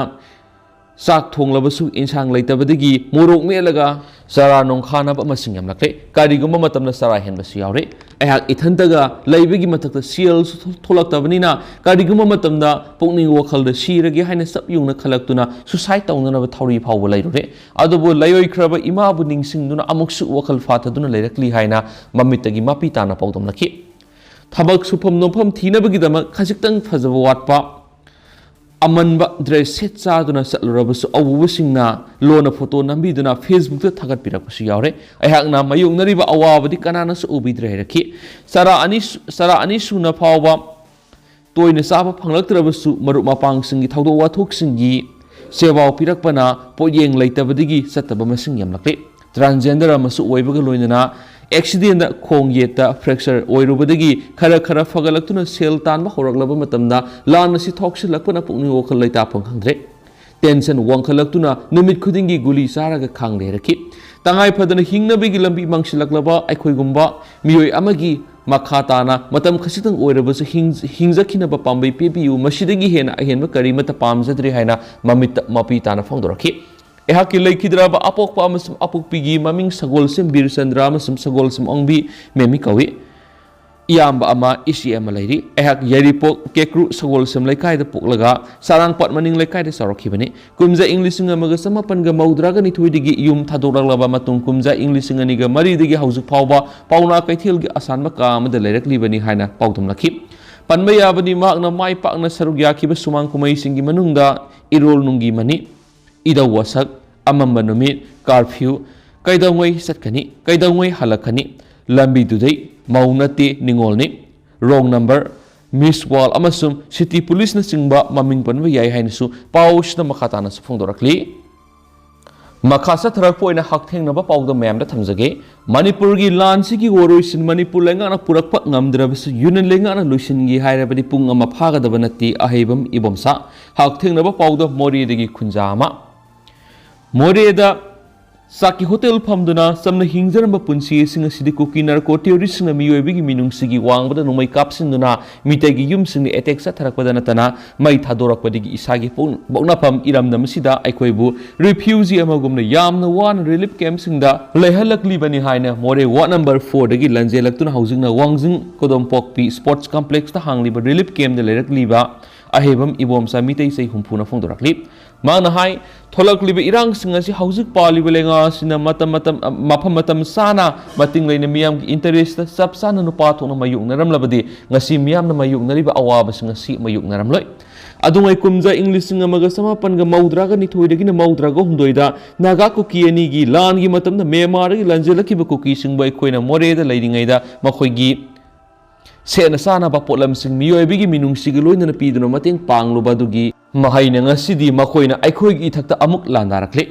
ꯆꯥꯛ ꯊꯣꯡꯂꯕꯁꯨ ꯏꯟꯁꯥꯡ ꯂꯩꯇꯕꯗꯒꯤ ꯃꯣꯔꯣꯛ ꯃꯦꯠꯂꯒ ꯆꯔꯥ ꯅꯣꯡꯈꯥꯅꯕ ꯑꯃꯁꯨ ꯌꯥꯝꯂꯛꯂꯦ꯫ ꯀꯔꯤꯒꯨꯝꯕ ꯃꯇꯝꯗ ꯆꯔꯥ ꯍꯦꯟꯕꯁꯨ ꯌꯥꯎꯔꯦ꯫ ꯑꯩꯍꯥꯛ ꯏꯊꯟꯇꯒ ꯂꯩꯕꯒꯤ ꯃꯊꯛꯇ ꯁꯦꯜꯁꯨ ꯊꯣꯛꯂꯛꯇꯕꯅꯤꯅ ꯀꯔꯤꯒꯨꯝꯕ ꯃꯇꯝꯗ ꯄꯨꯛꯅꯤꯡ ꯋꯥꯈꯜꯗ ꯁꯤꯔꯒꯦ ꯍꯥꯏꯅ ꯆꯞ ꯌꯨꯡꯅ ꯈꯜꯂꯛꯇꯨꯅ ꯁꯨꯁꯥꯏꯠ ꯇꯧꯅꯅꯕ ꯊꯧꯔꯤ ꯐꯥꯎꯕ ꯂꯩꯔꯨꯔꯦ꯫ ꯑꯗꯨꯕꯨ ꯂꯩꯔꯣꯏꯈ꯭ꯔꯕ ꯏꯃꯥꯕꯨ ꯅꯤꯡꯁꯤꯡꯗꯨꯅ ꯑꯃꯨꯛꯁꯨ ꯋꯥꯈꯜ ꯐꯥꯊꯗꯨꯅ ꯂꯩꯔꯛꯂꯤ ꯍꯥꯏꯅ ꯃꯃꯤꯠꯇꯒꯤ ꯃꯄꯤ ꯇꯥꯅ ꯄꯥꯎꯗꯝꯂꯛꯈꯤ꯫ ꯊꯕꯛ ꯁꯨꯐꯝ ꯅꯣꯝꯐꯝ ꯊꯤꯅꯕꯒꯤꯗꯃꯛ ꯈꯖꯤꯛꯇꯪ ꯐꯖꯕ ꯋꯥꯠꯄ, ꯑꯃꯟꯕ ꯗ꯭ꯔꯦꯁ ꯁꯦꯠ ꯆꯥꯗꯨꯅ ꯆꯠꯂꯨꯔꯕꯁꯨ ꯑꯎꯕꯁꯤꯡꯅ ꯂꯣꯟꯅ ꯐꯣꯇꯣ ꯅꯝꯕꯤꯗꯨꯅ ꯐꯦꯁꯕꯨꯛꯇ ꯊꯥꯒꯠꯄꯤꯔꯛꯄꯁꯨ ꯌꯥꯎꯔꯦ꯫ ꯑꯩꯍꯥꯛꯅ ꯃꯥꯌꯣꯛꯅꯔꯤꯕ ꯑꯋꯥꯕꯗꯤ ꯀꯅꯥꯅꯁꯨ ꯎꯕꯤꯗ꯭ꯔꯦ ꯍꯥꯏꯔꯛꯈꯤ꯫ ꯆꯔꯥ ꯑꯅꯤ ꯁꯨ-, ꯆꯔꯥ ꯑꯅꯤ ꯁꯨꯅ ꯐꯥꯎꯕ ꯇꯣꯏꯅ ꯆꯥꯕ ꯐꯪꯂꯛꯇ꯭ꯔꯕꯁꯨ ꯃꯔꯨꯞ ꯃꯄꯥꯡꯁꯤꯡꯒꯤ ꯊꯧꯗꯣꯛ ꯋꯥꯊꯣꯛꯁꯤꯡꯒꯤ ꯁꯦꯕꯥ ꯄꯤꯔꯛꯄꯅ ꯄꯣꯠꯌꯦꯡ ꯂꯩꯇꯕꯗꯒꯤ ꯆꯠꯇꯕ ꯃꯁꯤꯡ ꯌꯥꯝꯂꯛꯂꯦ꯫ ꯇ꯭ꯔꯥꯟꯁꯖꯦꯟꯗꯔ ꯑꯃꯁꯨ ꯑꯣꯏꯕꯒ ꯂꯣꯏꯅꯅ ꯑꯦꯛꯁꯤꯗꯦꯟꯗ ꯈꯣꯡ ꯌꯦꯠꯇ ꯐ꯭ꯔꯦꯛꯆꯔ ꯑꯣꯏꯔꯨꯕꯗꯒꯤ ꯈꯔ ꯈꯔ ꯐꯒꯠꯂꯛꯇꯨꯅ ꯁꯦꯜ ꯇꯥꯟꯕ ꯍꯧꯔꯛꯂꯕ ꯃꯇꯝꯗ ꯂꯥꯟ ꯑꯁꯤ ꯊꯣꯛꯁꯤꯜꯂꯛꯄꯅ ꯄꯨꯛꯅꯤꯡ ꯋꯥꯈꯜ ꯂꯩꯇꯥꯐꯝ ꯈꯪꯗ꯭ꯔꯦ꯫ ꯇꯦꯟꯁꯟ ꯋꯥꯡꯈꯠꯂꯛꯇꯨꯅ ꯅꯨꯃꯤꯠ ꯈꯨꯗꯤꯡꯒꯤ ꯒꯨꯂꯤ ꯆꯥꯔꯒ ꯈꯥꯡ ꯂꯩꯔꯛꯈꯤ꯫ ꯇꯉꯥꯏ ꯐꯗꯅ ꯍꯤꯡꯅꯕꯒꯤ ꯂꯝꯕꯤ ꯃꯥꯡꯁꯤꯜꯂꯛꯂꯕ ꯑꯩꯈꯣꯏꯒꯨꯝꯕ ꯃꯤꯑꯣꯏ ꯑꯃꯒꯤ ꯃꯈꯥ ꯇꯥꯅ ꯃꯇꯝ ꯈꯖꯤꯛꯇꯪ ꯑꯣꯏꯔꯕꯁꯨ ꯍꯤꯡ-, ꯍꯤꯡꯖꯈꯤꯅꯕ ꯄꯥꯝꯕꯩ ꯄꯤꯕꯤꯌꯨ, ꯃꯁꯤꯗꯒꯤ ꯍꯦꯟꯅ ꯑꯍꯦꯟꯕ ꯀꯔꯤꯃꯠꯇ ꯄꯥꯝꯖꯗ꯭ꯔꯦ ꯍꯥꯏꯅ ꯃꯃꯤꯠꯇ ꯃꯄꯤ ꯇꯥꯅ ꯐꯣꯡꯗꯣꯔꯛꯈꯤ꯫ ꯑꯩꯍꯥꯛꯀꯤ ꯂꯩꯈꯤꯗ꯭ꯔꯕ ꯑꯄꯣꯛꯄ ꯑꯃꯁꯨꯡ ꯑꯄꯣꯛꯄꯤꯒꯤ ꯃꯃꯤꯡ ꯁꯒꯣꯜꯁꯦꯝ ꯕꯤꯔꯆꯟꯗ꯭ꯔ ꯑꯃꯁꯨꯡ ꯁꯒꯣꯜꯁꯦꯝ ꯑꯣꯡꯕꯤ ꯃꯦꯝꯃꯤ ꯀꯧꯏ꯫ ꯏꯌꯥꯝꯕ ꯑꯃ, ꯏꯆꯦ ꯑꯃ ꯂꯩꯔꯤ꯫ ꯑꯩꯍꯥꯛ ꯌꯥꯏꯔꯤꯄꯣꯛ ꯀꯦꯀ꯭ꯔꯨ ꯁꯒꯣꯜꯁꯦꯝ ꯂꯩꯀꯥꯏꯗ ꯄꯣꯛꯂꯒ ꯆꯔꯥꯡꯄꯥꯠ ꯃꯅꯤꯡ ꯂꯩꯀꯥꯏꯗ ꯆꯥꯎꯔꯛꯈꯤꯕꯅꯤ꯫ ꯀꯨꯝꯖꯥ ꯏꯪ ꯂꯤꯁꯤꯡ ꯑꯃꯒ ꯆꯃꯥꯄꯟꯒ ꯃꯧꯗ꯭ꯔꯥꯒ ꯅꯤꯊꯣꯏꯗꯒꯤ ꯌꯨꯝ ꯊꯥꯗꯣꯛꯂꯛꯂꯕ ꯃꯇꯨꯡ, ꯀꯨꯝꯖꯥ ꯏꯪ ꯂꯤꯁꯤꯡ ꯑꯅꯤꯒ ꯃꯔꯤꯗꯒꯤ ꯍꯧꯖꯤꯛ ꯐꯥꯎꯕ ꯄꯥꯎꯅꯥ ꯀꯩꯊꯦꯜꯒꯤ ꯑꯁꯥꯟꯕ ꯀꯥ ꯑꯃꯗ ꯂꯩꯔꯛꯂꯤꯕꯅꯤ ꯍꯥꯏꯅ ꯄꯥꯎꯗꯝꯂꯛꯈꯤ꯫ ꯄꯟꯕ ꯌꯥꯕꯅꯤ, ꯃꯍꯥꯛꯅ ꯃꯥꯏ ꯄꯥꯛꯅ ꯁꯔꯨꯛ ꯌꯥꯈꯤꯕ ꯁꯨꯃꯥꯡ ꯀꯨꯝꯍꯩꯁꯤꯡꯒꯤ ꯃꯅꯨꯡꯗ ꯏꯔꯣꯜ ꯅꯨꯡꯒꯤ ꯃꯅꯤ, ꯏꯙꯧ ꯋꯥꯁꯛ, ꯑꯃꯝꯕ ꯅꯨꯃꯤꯠ, ꯀꯥꯔꯐ꯭ꯌꯨ, ꯀꯩꯗꯧꯉꯩ ꯆꯠꯀꯅꯤ, ꯀꯩꯗꯧꯉꯩ ꯍꯜꯂꯛꯀꯅꯤ, ꯂꯝꯕꯤꯗꯨꯗꯩ, ꯃꯧ ꯅꯠꯇꯦ ꯅꯤꯉꯣꯜꯅꯤ, ꯔꯣꯡ ꯅꯝꯕꯔ, ꯃꯤꯁ ꯋꯥꯔꯜ ꯑꯃꯁꯨꯡ ꯁꯤꯇꯤ ꯄꯨꯂꯤꯁꯅꯆꯤꯡꯕ ꯃꯃꯤꯡ ꯄꯟꯕ ꯌꯥꯏ ꯍꯥꯏꯅꯁꯨ ꯄꯥꯎꯁꯤꯅ ꯃꯈꯥ ꯇꯥꯅꯁꯨ ꯐꯣꯡꯗꯣꯔꯛꯂꯤ꯫ ꯃꯈꯥ ꯆꯠꯊꯔꯛꯄ ꯑꯣꯏꯅ ꯍꯛꯊꯦꯡꯅꯕ ꯄꯥꯎꯗꯝ ꯃꯌꯥꯝꯗ ꯊꯝꯖꯒꯦ꯫ ꯃꯅꯤꯄꯨꯔꯒꯤ ꯂꯥꯟꯁꯤꯒꯤ ꯋꯥꯔꯣꯏꯁꯤꯟ ꯃꯅꯤꯄꯨꯔ ꯂꯩꯉꯥꯛꯅ ꯄꯨꯔꯛꯄ ꯉꯝꯗ꯭ꯔꯕꯁꯨ ꯌꯨꯅꯤꯌꯟ ꯂꯩꯉꯥꯛꯅ ꯂꯣꯏꯁꯤꯟꯒꯦ ꯍꯥꯏꯔꯕꯗꯤ ꯄꯨꯡ ꯑꯃ ꯐꯥꯒꯗꯕ ꯅꯠꯇꯦ꯫ ꯑꯍꯩꯕꯝ ꯏꯕꯣꯝꯆꯥ꯫ ꯍꯛꯊꯦꯡꯅꯕ ꯄꯥꯎꯗꯝ ꯃꯣꯔꯦꯗꯒꯤ ꯈꯨꯟꯖꯥ ꯑꯃ꯫ ꯃꯣꯔꯦꯗ ꯆꯥꯛꯀꯤ ꯍꯣꯇꯦꯜ ꯐꯝꯗꯨꯅ ꯆꯝꯅ ꯍꯤꯡꯖꯔꯝꯕ ꯄꯨꯟꯁꯤ ꯑꯁꯤ ꯉꯁꯤꯗꯤ ꯀꯨꯀꯤ ꯅꯥꯔꯀꯣ ꯇꯦꯔꯣꯔꯤꯁꯁꯤꯡꯅ ꯃꯤꯑꯣꯏꯕꯒꯤ ꯃꯤꯅꯨꯡꯁꯤꯒꯤ ꯋꯥꯡꯃꯗ ꯅꯣꯡꯃꯩ ꯀꯥꯞꯁꯤꯟꯗꯨꯅ ꯃꯤꯇꯩꯒꯤ ꯌꯨꯝꯁꯤꯡꯗ ꯑꯦꯇꯦꯛ ꯆꯠꯊꯔꯛꯄꯗ ꯅꯠꯇꯅ ꯃꯩ ꯊꯥꯗꯣꯔꯛꯄꯗꯒꯤ ꯏꯁꯥꯒꯤ ꯄꯣꯛ-, ꯄꯣꯛꯅꯐꯝ ꯏꯔꯝꯗꯝ ꯑꯁꯤꯗ ꯑꯩꯈꯣꯏꯕꯨ ꯔꯤꯐ꯭ꯌꯨꯖꯤ ꯑꯃꯒꯨꯝꯅ ꯌꯥꯝꯅ ꯋꯥꯅ ꯔꯤꯂꯤꯐ ꯀꯦꯝꯞꯁꯤꯡꯗ ꯂꯩꯍꯜꯂꯛꯂꯤꯕꯅꯤ ꯍꯥꯏꯅ ꯃꯣꯔꯦ ꯋꯥꯔꯗ ꯅꯝꯕꯔ ꯐꯣꯔꯗꯒꯤ ꯂꯟꯖꯦꯜꯂꯛꯇꯨꯅ ꯍꯧꯖꯤꯛꯅ ꯋꯥꯡꯖꯤꯡ ꯀꯣꯗꯣꯝꯄꯣꯛꯄꯤ ꯁ꯭ꯄꯣꯔꯠꯁ ꯀꯝꯄ꯭ꯂꯦꯛꯁꯇ ꯍꯥꯡꯂꯤꯕ ꯔꯤꯂꯤꯐ ꯀꯦꯝꯞꯇ ꯂꯩꯔꯛꯂꯤꯕ ꯑꯍꯩꯕꯝ ꯏꯕꯣꯝꯆꯥ ꯃꯤꯇꯩ ꯆꯍꯤ ꯍꯨꯝꯐꯨꯅ ꯐꯣꯡꯗꯣꯔꯛꯂꯤ꯫ ꯃꯍꯥꯛꯅ ꯍꯥꯏ, ꯊꯣꯛꯂꯛꯂꯤꯕ ꯏꯔꯥꯡꯁꯤꯡ ꯑꯁꯤ ꯍꯧꯖꯤꯛ ꯄꯥꯜꯂꯤꯕ ꯂꯩꯉꯥꯛ ꯑꯁꯤꯅ ꯃꯇꯝ, ꯃꯇꯝ, ꯃꯐꯝ ꯃꯇꯝ ꯆꯥꯅ ꯃꯇꯤꯡ ꯂꯩꯅ ꯃꯤꯌꯥꯝꯒꯤ ꯏꯟꯇꯔꯦꯁꯇ ꯆꯞ ꯆꯥꯅ ꯅꯨꯄꯥ ꯊꯣꯛꯅ ꯃꯥꯌꯣꯛꯅꯔꯝꯂꯕꯗꯤ ꯉꯁꯤ ꯃꯤꯌꯥꯝꯅ ꯃꯥꯌꯣꯛꯅꯔꯤꯕ ꯑꯋꯥꯕꯁꯤꯡ ꯑꯁꯤ ꯃꯥꯌꯣꯛꯅꯔꯝꯂꯣꯏ꯫ ꯑꯗꯨꯉꯩ ꯀꯨꯝꯖꯥ ꯏꯪ ꯂꯤꯁꯤꯡ ꯑꯃꯒ ꯆꯃꯥꯄꯟꯒ ꯃꯧꯗ꯭ꯔꯥꯒ ꯅꯤꯊꯣꯏꯗꯒꯤꯅ ꯃꯧꯗ꯭ꯔꯥꯒ ꯍꯨꯝꯗꯣꯏꯗ ꯅꯥꯒꯥ ꯀꯨꯀꯤ ꯑꯅꯤꯒꯤ ꯂꯥꯟꯒꯤ ꯃꯇꯝꯗ ꯃ꯭ꯌꯥꯟꯃꯥꯔꯗꯒꯤ ꯂꯥꯟꯖꯦꯜꯂꯛꯈꯤꯕ ꯀꯨꯀꯤꯁꯤꯡꯕꯨ ꯑꯩꯈꯣꯏꯅ ꯃꯣꯔꯦꯗ ꯂꯩꯔꯤꯉꯩꯗ ꯃꯈꯣꯏꯒꯤ ꯁꯦꯠꯅ ꯆꯥꯅꯕ ꯄꯣꯠꯂꯝꯁꯤꯡ ꯃꯤꯑꯣꯏꯕꯒꯤ ꯃꯤꯅꯨꯡꯁꯤꯒ ꯂꯣꯏꯅꯅ ꯄꯤꯗꯨꯅ ꯃꯇꯦꯡ ꯄꯥꯡꯂꯨꯕ ꯑꯗꯨꯒꯤ ꯃꯍꯩꯅ ꯉꯁꯤꯗꯤ ꯃꯈꯣꯏꯅ ꯑꯩꯈꯣꯏꯒꯤ ꯏꯊꯛꯇ ꯑꯃꯨꯛ ꯂꯥꯟꯗꯥꯔꯛꯂꯦ꯫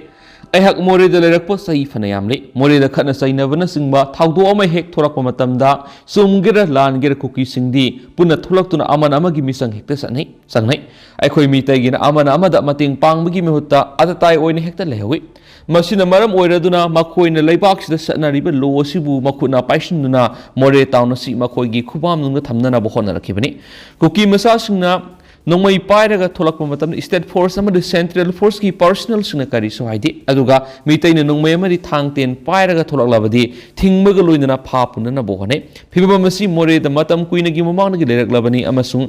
ꯑꯩꯍꯥꯛ ꯃꯣꯔꯦꯗ ꯂꯩꯔꯛꯄ ꯆꯍꯤ ꯐꯅ ꯌꯥꯝꯂꯦ꯫ ꯃꯣꯔꯦꯗ ꯈꯠꯅ ꯆꯩꯅꯕꯅꯆꯤꯡꯕ ꯊꯧꯗꯣꯛ ꯑꯃ ꯍꯦꯛ ꯊꯣꯔꯛꯄ ꯃꯇꯝꯗ ꯆꯨꯝꯒꯦꯔꯥ ꯂꯥꯟꯒꯦꯔꯥ ꯀꯨꯀꯤꯁꯤꯡꯗꯤ ꯄꯨꯟꯅ ꯊꯣꯛꯂꯛꯇꯨꯅ ꯑꯃꯅ ꯑꯃꯒꯤ ꯃꯤꯆꯪ ꯍꯦꯛꯇ ꯆꯠꯅꯩ, ꯆꯪꯅꯩ꯫ ꯑꯩꯈꯣꯏ ꯃꯤꯇꯩꯒꯤꯅ ꯑꯃꯅ ꯑꯃꯗ ꯃꯇꯦꯡ ꯄꯥꯡꯕꯒꯤ ꯃꯍꯨꯠꯇ ꯑꯇꯇꯥꯏ ꯑꯣꯏꯅ ꯍꯦꯛꯇ ꯂꯩꯍꯧꯏ꯫ ꯃꯁꯤꯅ ꯃꯔꯝ ꯑꯣꯏꯔꯗꯨꯅ ꯃꯈꯣꯏꯅ ꯂꯩꯕꯥꯛꯁꯤꯗ ꯆꯠꯅꯔꯤꯕ ꯂꯣ ꯑꯁꯤꯕꯨ ꯃꯈꯨꯠꯅ ꯄꯥꯏꯁꯤꯟꯗꯨꯅ ꯃꯣꯔꯦ ꯇꯥꯎꯟ ꯑꯁꯤ ꯃꯈꯣꯏꯒꯤ ꯈꯨꯕꯥꯝꯅꯨꯡꯗ ꯊꯝꯅꯅꯕ ꯍꯣꯠꯅꯔꯛꯈꯤꯕꯅꯤ꯫ ꯀꯨꯀꯤ ꯃꯆꯥꯁꯤꯡꯅ ꯅꯣꯡꯃꯩ ꯄꯥꯏꯔꯒ ꯊꯣꯛꯂꯛꯄ ꯃꯇꯝꯗ state force ꯑꯃꯗꯤ central forceꯀꯤ personnelꯁꯤꯡꯅ ꯀꯔꯤꯁꯨ ꯍꯥꯏꯗꯦ꯫ ꯑꯗꯨꯒ ꯃꯤꯇꯩꯅ ꯅꯣꯡꯃꯩ ꯑꯃꯗꯤ ꯊꯥꯡ ꯇꯦꯟ ꯄꯥꯏꯔꯒ ꯊꯣꯛꯂꯛꯂꯕꯗꯤ ꯊꯤꯡꯕꯒ ꯂꯣꯏꯅꯅ ꯐꯥ ꯄꯨꯅꯅꯕ ꯍꯣꯠꯅꯩ꯫ ꯐꯤꯕꯝ ꯑꯁꯤ ꯃꯣꯔꯦꯗ ꯃꯇꯝ ꯀꯨꯏꯅꯒꯤ ꯃꯃꯥꯡꯗꯒꯤ ꯂꯩꯔꯛꯂꯕꯅꯤ ꯑꯃꯁꯨꯡ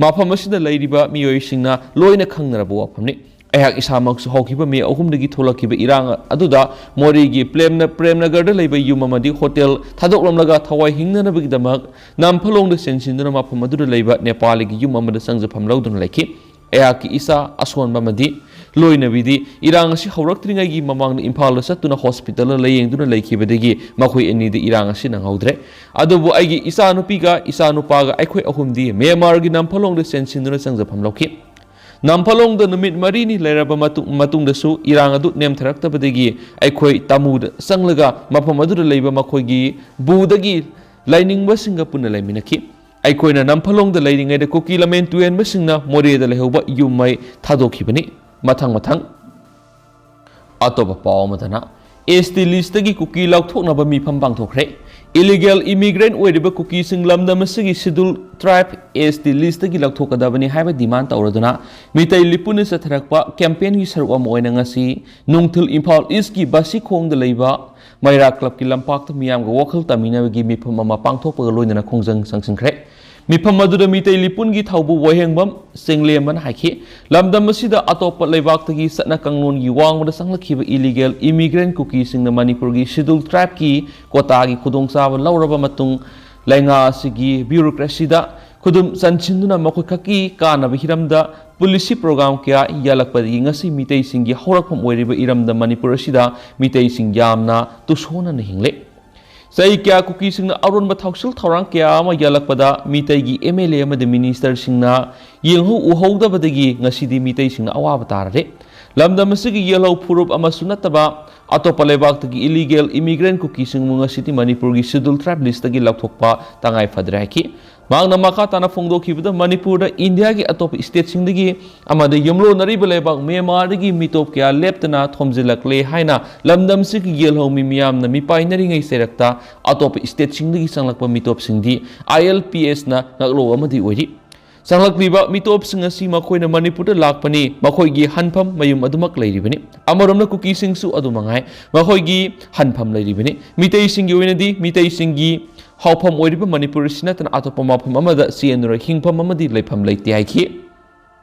ꯃꯐꯝ ꯑꯁꯤꯗ ꯂꯩꯔꯤꯕ ꯃꯤꯑꯣꯏꯁꯤꯡꯅ ꯂꯣꯏꯅ ꯈꯪꯅꯔꯕ ꯋꯥꯐꯝꯅꯤ꯫ ꯑꯩꯍꯥꯛ ꯏꯁꯥꯃꯛꯁꯨ ꯍꯧꯈꯤꯕ ꯃꯦ ꯑꯍꯨꯝꯗꯒꯤ ꯊꯣꯛꯂꯛꯈꯤꯕ ꯏꯔꯥꯡ ꯑꯗꯨꯗ ꯃꯣꯔꯦꯒꯤ ꯄ꯭ꯔꯦꯝꯅ-, ꯄ꯭ꯔꯦꯝꯅꯒꯔꯗ ꯂꯩꯕ ꯌꯨꯝ ꯑꯃꯗꯤ ꯍꯣꯇꯦꯜ ꯊꯥꯗꯣꯛꯂꯝꯂꯒ ꯊꯋꯥꯏ ꯍꯤꯡꯅꯅꯕꯒꯤꯗꯃꯛ ꯅꯝꯐꯥꯂꯣꯡꯗ ꯆꯦꯟꯁꯤꯟꯗꯨꯅ ꯃꯐꯝ ꯑꯗꯨꯗ ꯂꯩꯕ ꯅꯦꯄꯥꯂꯤꯒꯤ ꯌꯨꯝ ꯑꯃꯗ ꯆꯪꯖꯐꯝ ꯂꯧꯗꯨꯅ ꯂꯩꯈꯤ꯫ ꯑꯩꯍꯥꯛꯀꯤ ꯏꯆꯥ ꯑꯁꯣꯟꯕ ꯑꯃꯗꯤ ꯂꯣꯏꯅꯕꯤꯗꯤ ꯏꯔꯥꯡ ꯑꯁꯤ ꯍꯧꯔꯛꯇ꯭ꯔꯤꯉꯩꯒꯤ ꯃꯃꯥꯡꯗ ꯏꯝꯐꯥꯜꯗ ꯆꯠꯇꯨꯅ ꯍꯣꯁꯄꯤꯇꯥꯜꯗ ꯂꯥꯌꯦꯡꯗꯨꯅ ꯂꯩꯈꯤꯕꯗꯒꯤ ꯃꯈꯣꯏ ꯑꯅꯤꯗꯤ ꯏꯔꯥꯡ ꯑꯁꯤ ꯅꯪꯍꯧꯗ꯭ꯔꯦ꯫ ꯑꯗꯨꯕꯨ ꯑꯩꯒꯤ ꯏꯆꯥꯅꯨꯄꯤꯒ ꯏꯆꯥꯅꯨꯄꯥꯒ ꯑꯩꯈꯣꯏ ꯑꯍꯨꯝꯗꯤ ꯃ꯭ꯌꯥꯟꯃꯥꯔꯒꯤ ꯅꯝꯐꯥꯂꯣꯡꯗ ꯆꯦꯟꯁꯤꯟꯗꯨꯅ ꯆꯪꯖꯐꯝ ꯂꯧꯈꯤ꯫ ꯅꯝꯐꯥꯂꯣꯡꯗ ꯅꯨꯃꯤꯠ ꯃꯔꯤꯅꯤ ꯂꯩꯔꯕ ꯃꯇꯨꯡ-, ꯃꯇꯨꯡꯗꯁꯨ ꯏꯔꯥꯡ ꯑꯗꯨ ꯅꯦꯝꯊꯔꯛꯇꯕꯗꯒꯤ ꯑꯩꯈꯣꯏ ꯇꯥꯃꯨꯗ ꯆꯪꯂꯒ ꯃꯐꯝ ꯑꯗꯨꯗ ꯂꯩꯕ ꯃꯈꯣꯏꯒꯤ ꯕꯨꯗꯒꯤ ꯂꯥꯏꯅꯤꯡꯕꯁꯤꯡꯒ ꯄꯨꯟꯅ ꯂꯩꯃꯤꯟꯅꯈꯤ꯫ ꯑꯩꯈꯣꯏꯅ ꯅꯝꯐꯥꯂꯣꯡꯗ ꯂꯩꯔꯤꯉꯩꯗ ꯀꯨꯀꯤ ꯂꯃꯦꯟ ꯇꯨꯔꯦꯟꯕꯁꯤꯡꯅ ꯃꯣꯔꯦꯗ ꯂꯩꯍꯧꯕ ꯌꯨꯝ ꯃꯩ ꯊꯥꯗꯣꯛꯈꯤꯕꯅꯤ꯫ ꯃꯊꯪ ꯃꯊꯪ꯫ ꯑꯇꯣꯞꯄ ꯄꯥꯎ ꯑꯃꯗꯅ, ST listꯇꯒꯤ ꯀꯨꯀꯤ ꯂꯧꯊꯣꯛꯅꯕ ꯃꯤꯐꯝ ꯄꯥꯡꯊꯣꯛꯈ꯭ꯔꯦ꯫ Illegal immigrant ꯑꯣꯏꯔꯤꯕ ꯀꯨꯀꯤꯁꯤꯡ ꯂꯝꯗꯝ ꯑꯁꯤꯒꯤ Scheduled Tribe, ST listꯇꯒꯤ ꯂꯧꯊꯣꯛꯀꯗꯕꯅꯤ ꯍꯥꯏꯕ demand ꯇꯧꯔꯗꯨꯅ ꯃꯤꯇꯩ ꯂꯤꯄꯨꯅ ꯆꯠꯊꯔꯛꯄ campaignꯒꯤ ꯁꯔꯨꯛ ꯑꯃ ꯑꯣꯏꯅ ꯉꯁꯤ ꯅꯨꯡꯊꯤꯜ ꯏꯝꯐꯥꯜ Eastꯀꯤ ꯕꯥꯁꯤꯈꯣꯡꯗ ꯂꯩꯕ ꯃꯩꯔꯥ clubꯀꯤ ꯂꯝꯄꯥꯛꯇ ꯃꯤꯌꯥꯝꯒ ꯋꯥꯈꯜ ꯇꯥꯃꯤꯟꯅꯕꯒꯤ ꯃꯤꯐꯝ ꯑꯃ ꯄꯥꯡꯊꯣꯛꯄꯒ ꯂꯣꯏꯅꯅ ꯈꯣꯡꯖꯪ ꯆꯪꯁꯤꯟꯈ꯭ꯔꯦ꯫ ꯃꯤꯐꯝ ꯑꯗꯨꯗ ꯃꯤꯇꯩ ꯂꯤꯄꯨꯟꯒꯤ ꯊꯧꯕꯨ ꯋꯥꯍꯦꯡꯕꯝ ꯆꯤꯡꯂꯦꯝꯕꯅ ꯍꯥꯏꯈꯤ, ꯂꯝꯗꯝ ꯑꯁꯤꯗ ꯑꯇꯣꯞꯄ ꯂꯩꯕꯥꯛꯇꯒꯤ ꯆꯠꯅ ꯀꯥꯡꯂꯣꯟꯒꯤ ꯋꯥꯡꯃꯗ ꯆꯪꯂꯛꯈꯤꯕ illegal immigrant ꯀꯨꯀꯤꯁꯤꯡꯅ ꯃꯅꯤꯄꯨꯔꯒꯤ Scheduled Tribeꯀꯤ quotaꯒꯤ ꯈꯨꯗꯣꯡꯆꯥꯕ ꯂꯧꯔꯕ ꯃꯇꯨꯡ, ꯂꯩꯉꯥꯛ ꯑꯁꯤꯒꯤ bureaucracyꯗ ꯈꯨꯗꯨꯝ ꯆꯟꯁꯤꯟꯗꯨꯅ ꯃꯈꯣꯏ ꯈꯛꯀꯤ ꯀꯥꯟꯅꯕ ꯍꯤꯔꯝꯗ policy program ꯀꯌꯥ ꯌꯥꯜꯂꯛꯄꯗꯒꯤ ꯉꯁꯤ ꯃꯤꯇꯩꯁꯤꯡꯒꯤ ꯍꯧꯔꯛꯐꯝ ꯑꯣꯏꯔꯤꯕ ꯏꯔꯝꯗꯝ ꯃꯅꯤꯄꯨꯔ ꯑꯁꯤꯗ ꯃꯤꯇꯩꯁꯤꯡ ꯌꯥꯝꯅ ꯇꯨꯁꯣꯟꯅꯅ ꯍꯤꯡꯂꯦ꯫ ꯆꯍꯤ ꯀꯌꯥ ꯀꯨꯀꯤꯁꯤꯡꯅ ꯑꯔꯣꯟꯕ ꯊꯧꯁꯤꯜ ꯊꯧꯔꯥꯡ ꯀꯌꯥ ꯑꯃ ꯌꯥꯜꯂꯛꯄꯗ ꯃꯤꯇꯩꯒꯤ MLA ꯑꯃꯗꯤ ministerꯁꯤꯡꯅ ꯌꯦꯡꯍꯧ ꯎꯍꯧꯗꯕꯗꯒꯤ ꯉꯁꯤꯗꯤ ꯃꯤꯇꯩꯁꯤꯡꯅ ꯑꯋꯥꯕ ꯇꯥꯔꯔꯦ꯫ ꯂꯝꯗꯝ ꯑꯁꯤꯒꯤ ꯌꯦꯜꯍꯧ ꯐꯨꯔꯨꯞ ꯑꯃꯁꯨ ꯅꯠꯇꯕ ꯑꯇꯣꯞꯄ ꯂꯩꯕꯥꯛꯇꯒꯤ illegal immigrant ꯀꯨꯀꯤꯁꯤꯡꯕꯨ ꯉꯁꯤꯗꯤ ꯃꯅꯤꯄꯨꯔꯒꯤ Scheduled Tribe listꯇꯒꯤ ꯂꯧꯊꯣꯛꯄ ꯇꯉꯥꯏ ꯐꯗ꯭ꯔꯦ ꯍꯥꯏꯈꯤ꯫ ꯃꯍꯥꯛꯅ ꯃꯈꯥ ꯇꯥꯅ ꯐꯣꯡꯗꯣꯛꯈꯤꯕꯗ, ꯃꯅꯤꯄꯨꯔꯗ ꯏꯟꯗꯤꯌꯥꯒꯤ ꯑꯇꯣꯞꯄ stateꯁꯤꯡꯗꯒꯤ ꯑꯃꯗꯤ ꯌꯨꯝꯂꯣꯟꯅꯔꯤꯕ ꯂꯩꯕꯥꯛ ꯃ꯭ꯌꯥꯟꯃꯥꯔꯗꯒꯤ ꯃꯤꯇꯣꯞ ꯀꯌꯥ ꯂꯦꯞꯇꯅ ꯊꯣꯝꯖꯤꯜꯂꯛꯂꯦ ꯍꯥꯏꯅ ꯂꯝꯗꯝꯁꯤꯒꯤ ꯌꯦꯜꯍꯧꯃꯤ ꯃꯤꯌꯥꯝꯅ ꯃꯤꯄꯥꯏꯅꯔꯤꯉꯩ ꯆꯩꯔꯛꯇ ꯑꯇꯣꯞꯄ stateꯁꯤꯡꯗꯒꯤ ꯆꯪꯂꯛꯄ ꯃꯤꯇꯣꯞꯁꯤꯡꯗꯤ ILPSꯅ ꯉꯥꯛꯂꯧ ꯑꯃꯗꯤ ꯑꯣꯏꯔꯤ꯫ ꯆꯪꯂꯛꯂꯤꯕ ꯃꯤꯇꯣꯞꯁꯤꯡ ꯑꯁꯤ ꯃꯈꯣꯏꯅ ꯃꯅꯤꯄꯨꯔꯗ ꯂꯥꯛꯄꯅꯤ, ꯃꯈꯣꯏꯒꯤ ꯍꯟꯐꯝ ꯃꯌꯨꯝ ꯑꯗꯨꯃꯛ ꯂꯩꯔꯤꯕꯅꯤ꯫ ꯑꯃꯔꯣꯝꯗ ꯀꯨꯀꯤꯁꯤꯡꯁꯨ ꯑꯗꯨ ꯃꯉꯥꯏ, ꯃꯈꯣꯏꯒꯤ ꯍꯟꯐꯝ ꯂꯩꯔꯤꯕꯅꯤ꯫ ꯃꯤꯇꯩꯁꯤꯡꯒꯤ ꯑꯣꯏꯅꯗꯤ ꯃꯤꯇꯩꯁꯤꯡꯒꯤ ꯍꯧꯐꯝ ꯑꯣꯏꯔꯤꯕ ꯃꯅꯤꯄꯨꯔ ꯑꯁꯤ ꯅꯠꯇꯅ ꯑꯇꯣꯞꯄ ꯃꯐꯝ ꯑꯃꯗ ꯆꯦꯟꯗꯨꯅ ꯍꯤꯡꯐꯝ ꯑꯃꯗꯤ ꯂꯩꯐꯝ ꯂꯩꯇꯦ ꯍꯥꯏꯈꯤ꯫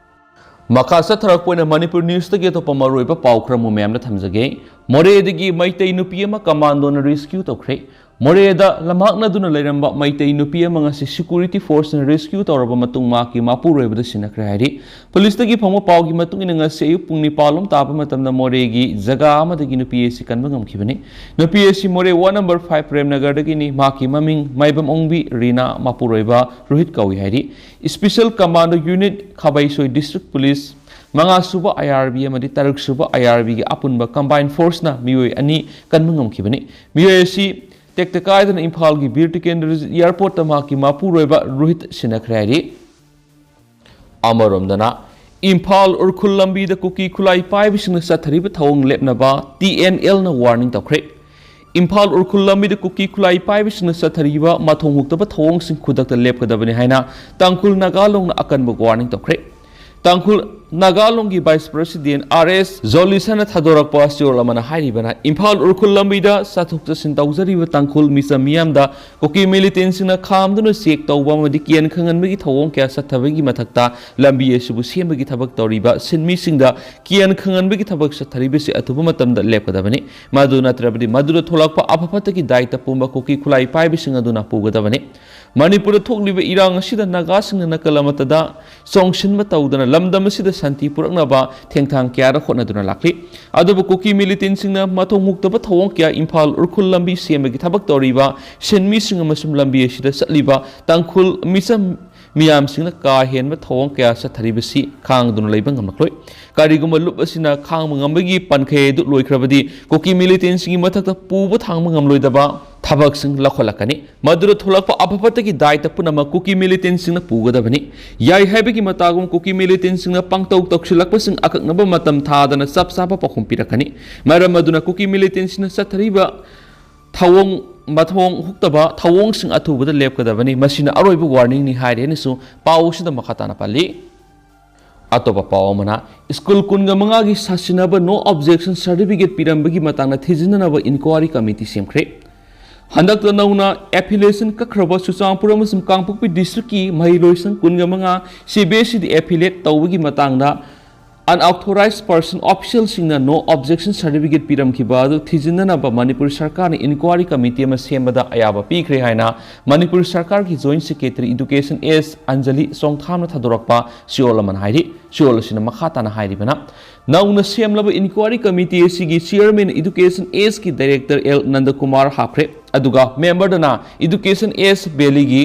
ꯃꯈꯥ ꯆꯠꯊꯔꯛꯄ ꯑꯣꯏꯅ ꯃꯅꯤꯄꯨꯔ ꯅ꯭ꯌꯨꯁꯇꯒꯤ ꯑꯇꯣꯞꯄ ꯃꯔꯨꯑꯣꯏꯕ ꯄꯥꯎ ꯈꯔ ꯑꯃꯨꯛ ꯃꯌꯥꯝꯗ ꯊꯝꯖꯒꯦ꯫ ꯃꯣꯔꯦꯗꯒꯤ ꯃꯩꯇꯩ ꯅꯨꯄꯤ ꯑꯃ ꯀꯃꯥꯟꯗꯣꯅ ꯔꯦꯁꯀ꯭ꯌꯨ ꯇꯧꯈ꯭ꯔꯦ꯫ ꯃꯣꯔꯦꯗ ꯂꯝꯃꯥꯛꯅꯗꯨꯅ ꯂꯩꯔꯝꯕ ꯃꯩꯇꯩ ꯅꯨꯄꯤ ꯑꯃ ꯉꯁꯤ ꯁꯦꯀ꯭ꯌꯨꯔꯤꯇꯤ ꯐꯣꯔꯁꯅ ꯔꯦꯁꯀ꯭ꯌꯨ ꯇꯧꯔꯕ ꯃꯇꯨꯡ ꯃꯍꯥꯛꯀꯤ ꯃꯄꯨꯔꯣꯏꯕꯗ ꯁꯤꯟꯅꯈ꯭ꯔꯦ ꯍꯥꯏꯔꯤ꯫ ꯄꯨꯂꯤꯁꯇꯒꯤ ꯐꯪꯕ ꯄꯥꯎꯒꯤ ꯃꯇꯨꯡ ꯏꯟꯅ ꯉꯁꯤ ꯑꯌꯨꯛ ꯄꯨꯡ ꯅꯤꯄꯥꯜ ꯂꯣꯝ ꯇꯥꯕ ꯃꯇꯝꯗ ꯃꯣꯔꯦꯒꯤ ꯖꯒꯥ ꯑꯃꯗꯒꯤ ꯅꯨꯄꯤ ꯑꯁꯤ ꯀꯟꯕ ꯉꯝꯈꯤꯕꯅꯤ꯫ ꯅꯨꯄꯤ ꯑꯁꯤ ꯃꯣꯔꯦ ꯋꯥꯔꯗ ꯅꯝꯕꯔ ꯐꯥꯏꯚ ꯄ꯭ꯔꯦꯝꯅꯒꯔꯗꯒꯤꯅꯤ꯫ ꯃꯍꯥꯛꯀꯤ ꯃꯃꯤꯡ ꯃꯥꯏꯕꯝ ꯑꯣꯡꯕꯤ ꯔꯤꯅꯥ, ꯃꯄꯨꯔꯣꯏꯕ ꯔꯣꯍꯤꯠ ꯀꯧꯏ ꯍꯥꯏꯔꯤ꯫ Special commando unit Khabeisoi district police ꯃꯉꯥ ꯁꯨꯕ ꯑꯥꯏ ꯑꯥꯔ ꯕꯤ ꯑꯃꯗꯤ ꯇꯔꯨꯛ ꯁꯨꯕ ꯑꯥꯏ ꯑꯥꯔ ꯕꯤꯒꯤ ꯑꯄꯨꯟꯕ ꯀꯝꯕꯥꯏꯟ ꯐꯣꯔꯁꯅ ꯃꯤꯑꯣꯏ ꯑꯅꯤ ꯀꯟꯕ ꯉꯝꯈꯤꯕꯅꯤ꯫ ꯃꯤꯑꯣꯏ ꯑꯁꯤ ꯇꯦꯛꯇ ꯀꯥꯏꯗꯅ ꯏꯝꯐꯥꯜꯒꯤ ꯕꯤꯔ ꯇꯤꯀꯦꯟꯗ꯭ꯔꯖꯤꯠ ꯑꯦꯌꯔꯄꯣꯔꯠꯇ ꯃꯍꯥꯛꯀꯤ ꯃꯄꯨꯔꯣꯏꯕ ꯔꯣꯍꯤꯠ ꯁꯤꯟꯅꯈ꯭ꯔꯦ ꯍꯥꯏꯔꯤ꯫ ꯑꯃꯔꯣꯝꯗꯅ, ꯏꯝꯐꯥꯜ ꯎꯔꯈꯨꯜ ꯂꯝꯕꯤꯗ ꯀꯨꯀꯤ ꯈꯨꯠꯂꯥꯏ ꯄꯥꯏꯕꯁꯤꯡꯅ ꯆꯠꯊꯔꯤꯕ ꯊꯧꯑꯣꯡ ꯂꯦꯞꯅꯕ ꯇꯤ ꯑꯦꯟ ꯑꯦꯜꯅ ꯋꯥꯔꯅꯤꯡ ꯇꯧꯈ꯭ꯔꯦ꯫ ꯏꯝꯐꯥꯜ ꯎꯔꯈꯨꯜ ꯂꯝꯕꯤꯗ ꯀꯨꯀꯤ ꯈꯨꯠꯂꯥꯏ ꯄꯥꯏꯕꯁꯤꯡꯅ ꯆꯠꯊꯔꯤꯕ ꯃꯊꯣꯡ ꯍꯨꯛꯇꯕ ꯊꯧꯑꯣꯡꯁꯤꯡ ꯈꯨꯗꯛꯇ ꯂꯦꯞꯀꯗꯕꯅꯤ ꯍꯥꯏꯅ ꯇꯥꯡꯈꯨꯜ ꯅꯥꯒꯥ ꯂꯣꯡꯅ ꯑꯀꯟꯕ ꯋꯥꯔꯅꯤꯡ ꯇꯧꯈ꯭ꯔꯦ꯫ ꯇꯥꯡꯈꯨꯜ ꯅꯥꯒꯥ ꯂꯣꯡꯒꯤ ꯚꯥꯏꯁ ꯄ꯭ꯔꯦꯁꯤꯗꯦꯟ ꯑꯥꯔ ꯑꯦꯁ ꯖꯣꯂꯤꯁꯟꯅ ꯊꯥꯗꯣꯔꯛꯄ ꯆꯦꯔꯣꯜ ꯑꯃꯅ ꯍꯥꯏꯔꯤꯕꯅ, ꯏꯝꯐꯥꯜ ꯎꯔꯈꯨꯜ ꯂꯝꯕꯤꯗ ꯆꯠꯊꯣꯛ ꯆꯠꯁꯤꯟ ꯇꯧꯖꯔꯤꯕ ꯇꯥꯡꯈꯨꯜ ꯃꯤꯆꯝ ꯃꯤꯌꯥꯝꯗ ꯀꯨꯀꯤ ꯃꯤꯂꯤꯇꯦꯟꯁꯤꯡꯅ ꯈꯥꯝꯗꯨꯅ ꯆꯦꯛ ꯇꯧꯕ ꯑꯃꯗꯤ ꯀꯤꯍꯟ ꯈꯪꯍꯟꯕꯒꯤ ꯊꯧꯑꯣꯡ ꯀꯌꯥ ꯆꯠꯊꯕꯒꯤ ꯃꯊꯛꯇ ꯂꯝꯕꯤ ꯑꯁꯤꯕꯨ ꯁꯦꯝꯕꯒꯤ ꯊꯕꯛ ꯇꯧꯔꯤꯕ ꯁꯤꯟꯃꯤꯁꯤꯡꯗ ꯀꯤꯍꯟ ꯈꯪꯍꯟꯕꯒꯤ ꯊꯕꯛ ꯆꯠꯊꯔꯤꯕꯁꯤ ꯑꯊꯨꯕ ꯃꯇꯝꯗ ꯂꯦꯞꯀꯗꯕꯅꯤ꯫ ꯃꯗꯨ ꯅꯠꯇ꯭ꯔꯕꯗꯤ ꯃꯗꯨꯗ ꯊꯣꯛꯂꯛꯄ ꯑꯐ ꯐꯠꯇꯒꯤ ꯗꯥꯏꯇ ꯄꯨꯝꯕ ꯀꯨꯀꯤ ꯈꯨꯠꯂꯥꯏ ꯄꯥꯏꯕꯁꯤꯡ ꯑꯗꯨꯅ ꯄꯨꯒꯗꯕꯅꯤ꯫ ꯃꯅꯤꯄꯨꯔꯗ ꯊꯣꯛꯂꯤꯕ ꯏꯔꯥꯡ ꯑꯁꯤꯗ ꯅꯥꯒꯥꯁꯤꯡꯅ ꯅꯥꯀꯜ ꯑꯃꯠꯇꯗ ꯆꯣꯡꯁꯤꯟꯕ ꯇꯧꯗꯅ ꯂꯝꯗꯝ ꯑꯁꯤꯗ ꯁꯥꯟꯇꯤ ꯄꯨꯔꯛꯅꯕ ꯊꯦꯡꯊꯥꯡ ꯀꯌꯥꯗ ꯍꯣꯠꯅꯗꯨꯅ ꯂꯥꯛꯂꯤ꯫ ꯑꯗꯨꯕꯨ ꯀꯨꯀꯤ ꯃꯤꯂꯤꯇꯦꯟꯁꯤꯡꯅ ꯃꯊꯣꯡ ꯍꯨꯛꯇꯕ ꯊꯧꯑꯣꯡ ꯀꯌꯥ ꯏꯝꯐꯥꯜ ꯎꯔꯈꯨꯜ ꯂꯝꯕꯤ ꯁꯦꯝꯕꯒꯤ ꯊꯕꯛ ꯇꯧꯔꯤꯕ ꯁꯤꯟꯃꯤꯁꯤꯡ ꯑꯃꯁꯨꯡ ꯂꯝꯕꯤ ꯑꯁꯤꯗ ꯆꯠꯂꯤꯕ ꯇꯥꯡꯈꯨꯜ ꯃꯤꯆꯝ ꯃꯤꯌꯥꯝꯁꯤꯡꯅ ꯀꯥ ꯍꯦꯟꯕ ꯊꯧꯑꯣꯡ ꯀꯌꯥ ꯆꯠꯊꯔꯤꯕꯁꯤ ꯈꯥꯡꯗꯨꯅ ꯂꯩꯕ ꯉꯝꯂꯛꯂꯣꯏ꯫ ꯀꯔꯤꯒꯨꯝꯕ ꯂꯨꯞ ꯑꯁꯤꯅ ꯈꯥꯡꯕ ꯉꯝꯕꯒꯤ ꯄꯟꯈꯩ ꯑꯗꯨ ꯂꯣꯏꯈ꯭ꯔꯕꯗꯤ ꯀꯨꯀꯤ ꯃꯤꯂꯤꯇꯦꯟꯁꯤꯡꯒꯤ ꯃꯊꯛꯇ ꯄꯨꯕ ꯊꯥꯡꯕ ꯉꯝꯂꯣꯏꯗꯕ ꯊꯕꯛꯁꯤꯡ ꯂꯧꯈꯠꯂꯛꯀꯅꯤ꯫ ꯃꯗꯨꯗ ꯊꯣꯛꯂꯛꯄ ꯑꯐ ꯐꯠꯇꯒꯤ ꯗꯥꯏꯇ ꯄꯨꯝꯅꯃꯛ ꯀꯨꯀꯤ ꯃꯤꯂꯤꯇꯦꯟꯁꯤꯡꯅ ꯄꯨꯒꯗꯕꯅꯤ꯫ ꯌꯥꯏ ꯍꯥꯏꯕꯒꯤ ꯃꯇꯥꯒꯨꯝ ꯀꯨꯀꯤ ꯃꯤꯂꯤꯇꯦꯟꯁꯤꯡꯅ ꯄꯥꯡꯇꯧ ꯇꯧꯁꯤꯜꯂꯛꯄꯁꯤꯡ ꯑꯀꯛꯅꯕ ꯃꯇꯝ ꯊꯥꯗꯅ ꯆꯞ ꯆꯥꯕ ꯄꯥꯎꯈꯨꯝ ꯄꯤꯔꯛꯀꯅꯤ꯫ ꯃꯔꯝ ꯑꯗꯨꯅ ꯀꯨꯀꯤ ꯃꯤꯂꯤꯇꯦꯟꯁꯤꯡꯅ ꯆꯠꯊꯔꯤꯕ ꯊꯧꯑꯣꯡ ꯃꯊꯣꯡ ꯍꯨꯛꯇꯕ ꯊꯧꯑꯣꯡꯁꯤꯡ ꯑꯊꯨꯕꯗ ꯂꯦꯞꯀꯗꯕꯅꯤ꯫ ꯃꯁꯤꯅ ꯑꯔꯣꯏꯕ ꯋꯥꯔꯅꯤꯡꯅꯤ ꯍꯥꯏꯔꯤ ꯍꯥꯏꯅꯁꯨ ꯄꯥꯎ ꯑꯁꯤꯗ ꯃꯈꯥ ꯇꯥꯅ ꯄꯜꯂꯤ꯫ ꯑꯇꯣꯞꯄ ꯄꯥꯎ ꯑꯃꯅ, ꯁ꯭ꯀꯨꯜ ꯀꯨꯟꯒ ꯃꯉꯥꯒꯤ ꯁꯥꯁꯤꯟꯅꯕ no objection certificate ꯄꯤꯔꯝꯕꯒꯤ ꯃꯇꯥꯡꯗ ꯊꯤꯖꯤꯟꯅꯅꯕ inquiry committee ꯁꯦꯝꯈ꯭ꯔꯦ꯫ ꯍꯟꯗꯛꯇ ꯅꯧꯅ affiliation ꯀꯛꯈ꯭ꯔꯕ ꯆꯨꯔꯆꯥꯟꯄꯨꯔ ꯑꯃꯁꯨꯡ ꯀꯥꯡꯄꯣꯛꯄꯤ district ꯀꯤ ꯃꯍꯩꯔꯣꯏꯁꯪ ꯀꯨꯟꯒ ꯃꯉꯥ CBSE ꯗ affiliate ꯇꯧꯕꯒꯤ ꯃꯇꯥꯡꯗ unauthorized person official ꯁꯤꯡꯅ no objection certificate ꯄꯤꯔꯝꯈꯤꯕ ꯑꯗꯨ ꯊꯤꯖꯤꯟꯅꯅꯕ ꯃꯅꯤꯄꯨꯔ ꯁꯔꯀꯥꯔꯅ inquiry committee ꯑꯃ ꯁꯦꯝꯕꯗ ꯑꯌꯥꯕ ꯄꯤꯈ꯭ꯔꯦ ꯍꯥꯏꯅ ꯃꯅꯤꯄꯨꯔ ꯁꯔꯀꯥꯔꯒꯤ Joint Secretary Education S Anjali ꯆꯣꯡꯊꯥꯝꯅ ꯊꯥꯗꯣꯔꯛꯄ ꯆꯦꯔꯣꯜ ꯑꯃꯅ ꯍꯥꯏꯔꯤ꯫ ꯆꯦꯔꯣꯜ ꯑꯁꯤꯅ ꯃꯈꯥ ꯇꯥꯅ ꯍꯥꯏꯔꯤꯕꯅ, ꯅꯧꯅ ꯁꯦꯝꯂꯕ inquiry committee ꯑꯁꯤꯒꯤ chairman Education S ꯀꯤ director L ꯅꯟꯗꯀꯨꯃꯥꯔ ꯍꯥꯞꯈ꯭ꯔꯦ, ꯑꯗꯨꯒ member ꯗꯅ Education S Valley ꯒꯤ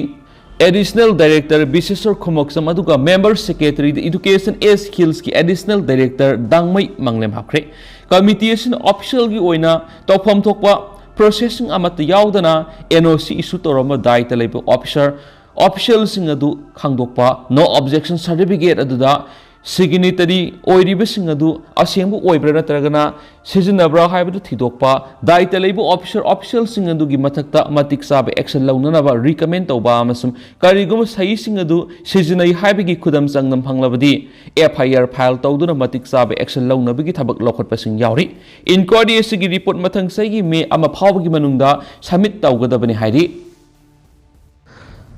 Additional Director ꯕꯤꯁꯦꯁꯣꯔ ꯈꯨꯃꯛꯆꯝ ꯑꯗꯨꯒ member secretary ꯗ Education S Hills ꯀꯤ Additional Director ꯗꯥꯡꯃꯩ ꯃꯪꯂꯦꯝ ꯍꯥꯞꯈ꯭ꯔꯦ꯫ Committee ꯑꯁꯤꯅ official ꯒꯤ ꯑꯣꯏꯅ ꯇꯧꯐꯝ ꯊꯣꯛꯄ process ꯁꯤꯡ ꯑꯃꯠꯇ ꯌꯥꯎꯗꯅ NOC issue ꯇꯧꯔꯝꯕ ꯗꯥꯏꯇ ꯂꯩꯕ officer, official ꯁꯤꯡ ꯑꯗꯨ ꯈꯪꯗꯣꯛꯄ, no objection certificate ꯑꯗꯨꯗ signatory ꯑꯣꯏꯔꯤꯕꯁꯤꯡ ꯑꯗꯨ ꯑꯁꯦꯡꯕ ꯑꯣꯏꯕ꯭ꯔꯥ ꯅꯠꯇ꯭ꯔꯒꯅ ꯁꯤꯖꯤꯟꯅꯕ꯭ꯔꯥ ꯍꯥꯏꯕꯗꯨ ꯊꯤꯗꯣꯛꯄ, ꯗꯥꯏꯇ ꯂꯩꯕ officer, official ꯁꯤꯡ ꯑꯗꯨꯒꯤ ꯃꯊꯛꯇ ꯃꯇꯤꯛ ꯆꯥꯕ action ꯂꯧꯅꯅꯕ recommend ꯇꯧꯕ ꯑꯃꯁꯨꯡ ꯀꯔꯤꯒꯨꯝꯕ ꯁꯍꯤꯁꯤꯡ ꯑꯗꯨ ꯁꯤꯖꯤꯟꯅꯩ ꯍꯥꯏꯕꯒꯤ ꯈꯨꯗꯝ ꯆꯥꯡꯗꯝ ꯐꯪꯂꯕꯗꯤ FIR file ꯇꯧꯗꯨꯅ ꯃꯇꯤꯛ ꯆꯥꯕ action ꯂꯧꯅꯕꯒꯤ ꯊꯕꯛ ꯂꯧꯈꯠꯄꯁꯤꯡ ꯌꯥꯎꯔꯤ꯫ Inquiry ꯑꯁꯤꯒꯤ report ꯃꯊꯪ ꯆꯍꯤꯒꯤ May ꯑꯃ ꯐꯥꯎꯕꯒꯤ ꯃꯅꯨꯡꯗ submit ꯇꯧꯒꯗꯕꯅꯤ ꯍꯥꯏꯔꯤ꯫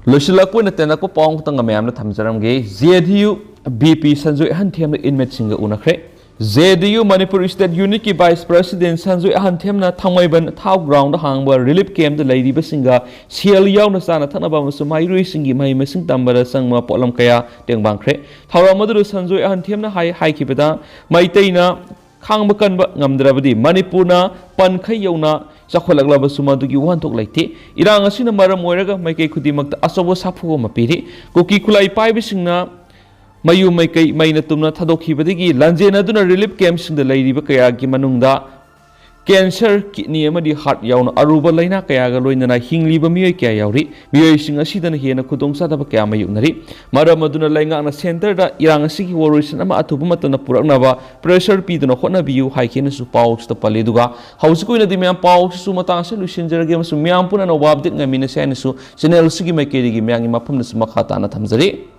ꯂꯣꯏꯁꯤꯜꯂꯛꯄ ꯑꯣꯏꯅ ꯇꯦꯟꯂꯛꯄ ꯄꯥꯎ ꯑꯃꯈꯛꯇꯪꯒ ꯃꯌꯥꯝꯗ ꯊꯝꯖꯔꯝꯒꯦ꯫ JDU VP ꯁꯟꯖꯣꯏ ꯑꯍꯟꯊꯦꯝꯅ inmate ꯁꯤꯡꯒ ꯎꯅꯈ꯭ꯔꯦ꯫ JDU ꯃꯅꯤꯄꯨꯔ State Unit ꯀꯤ Vice President ꯁꯟꯖꯣꯏ ꯑꯍꯟꯊꯦꯝꯅ ꯊꯥꯡꯃꯩꯕꯟ ꯊꯥꯎ ground ꯗ ꯍꯥꯡꯕ relief camp ꯇ ꯂꯩꯔꯤꯕꯁꯤꯡꯒ ꯁꯦꯜ ꯌꯥꯎꯅ ꯆꯥꯅ ꯊꯛꯅꯕ ꯑꯃꯁꯨꯡ ꯃꯍꯩꯔꯣꯏꯁꯤꯡꯒꯤ ꯃꯍꯩ ꯃꯁꯤꯡ ꯇꯝꯕꯗ ꯆꯪꯕ ꯄꯣꯠꯂꯝ ꯀꯌꯥ ꯇꯦꯡꯕꯥꯡꯈ꯭ꯔꯦ꯫ ꯊꯧꯔꯝ ꯑꯗꯨꯗ ꯁꯟꯖꯣꯏ ꯑꯍꯟꯊꯦꯝꯅ ꯍꯥꯏ-, ꯍꯥꯏꯈꯤꯕꯗ, ꯃꯩꯇꯩꯅ ꯈꯥꯡꯕ ꯀꯟꯕ ꯉꯝꯗ꯭ꯔꯕꯗꯤ ꯃꯅꯤꯄꯨꯔꯅ ꯄꯟꯈꯩ ꯌꯧꯅ ꯆꯥꯎꯈꯠꯂꯛꯂꯕꯁꯨ ꯃꯗꯨꯒꯤ ꯋꯥꯍꯟꯊꯣꯛ ꯂꯩꯇꯦ꯫ ꯏꯔꯥꯡ ꯑꯁꯤꯅ ꯃꯔꯝ ꯑꯣꯏꯔꯒ ꯃꯥꯏꯀꯩ ꯈꯨꯗꯤꯡꯃꯛꯇ ꯑꯆꯧꯕ ꯁꯥꯐꯨ ꯑꯃ ꯄꯤꯔꯤ꯫ ꯀꯨꯀꯤ ꯈꯨꯠꯂꯥꯏ ꯄꯥꯏꯕꯁꯤꯡꯅ ꯃꯌꯨꯝ ꯃꯩꯀꯩ ꯃꯩꯅ ꯇꯨꯝꯅ ꯊꯥꯗꯣꯛꯈꯤꯕꯗꯒꯤ ꯂꯥꯟꯖꯦꯟꯅꯗꯨꯅ relief camp ꯁꯤꯡꯗ ꯂꯩꯔꯤꯕ ꯀꯌꯥꯒꯤ ꯃꯅꯨꯡꯗ ꯀꯦꯟꯁꯔ, ꯀꯤꯗꯅꯤ ꯑꯃꯗꯤ ꯍꯥꯔꯠ ꯌꯥꯎꯅ ꯑꯔꯨꯕ ꯂꯥꯏꯅꯥ ꯀꯌꯥꯒ ꯂꯣꯏꯅꯅ ꯍꯤꯡꯂꯤꯕ ꯃꯤꯑꯣꯏ ꯀꯌꯥ ꯌꯥꯎꯔꯤ꯫ ꯃꯤꯑꯣꯏꯁꯤꯡ ꯑꯁꯤꯗꯅ ꯍꯦꯟꯅ ꯈꯨꯗꯣꯡꯆꯥꯗꯕ ꯀꯌꯥ ꯃꯥꯌꯣꯛꯅꯔꯤ꯫ ꯃꯔꯝ ꯑꯗꯨꯅ ꯂꯩꯉꯥꯛꯅ ꯁꯦꯟꯇꯔꯗ ꯏꯔꯥꯡ ꯑꯁꯤꯒꯤ ꯋꯥꯔꯣꯏꯁꯤꯟ ꯑꯃ ꯑꯊꯨꯕ ꯃꯇꯝꯗ ꯄꯨꯔꯛꯅꯕ ꯄ꯭ꯔꯦꯁꯔ ꯄꯤꯗꯨꯅ ꯍꯣꯠꯅꯕꯤꯌꯨ ꯍꯥꯏꯈꯤꯅꯁꯨ ꯄꯥꯎ ꯑꯁꯤꯗ ꯄꯜꯂꯤ꯫ ꯑꯗꯨꯒ ꯍꯧꯖꯤꯛꯀꯤ ꯑꯣꯏꯅꯗꯤ ꯃꯌꯥꯝ, ꯄꯥꯎ ꯑꯁꯤꯁꯨ ꯃꯇꯥꯡ ꯑꯁꯤꯗ ꯂꯣꯏꯁꯤꯟꯖꯔꯒꯦ ꯑꯃꯁꯨꯡ ꯃꯌꯥꯝ ꯄꯨꯟꯅ ꯅꯧꯕ ꯑꯞꯗꯦꯠ ꯉꯥꯏꯃꯤꯟꯅꯁꯦ ꯍꯥꯏꯅꯁꯨ ꯆꯦꯅꯦꯜ ꯑꯁꯤꯒꯤ ꯃꯥꯏꯀꯩꯗꯒꯤ ꯃꯌꯥꯝꯒꯤ ꯃꯐꯝꯗꯁꯨ ꯃꯈꯥ ꯇꯥꯅ ꯊꯝꯖꯔꯤ꯫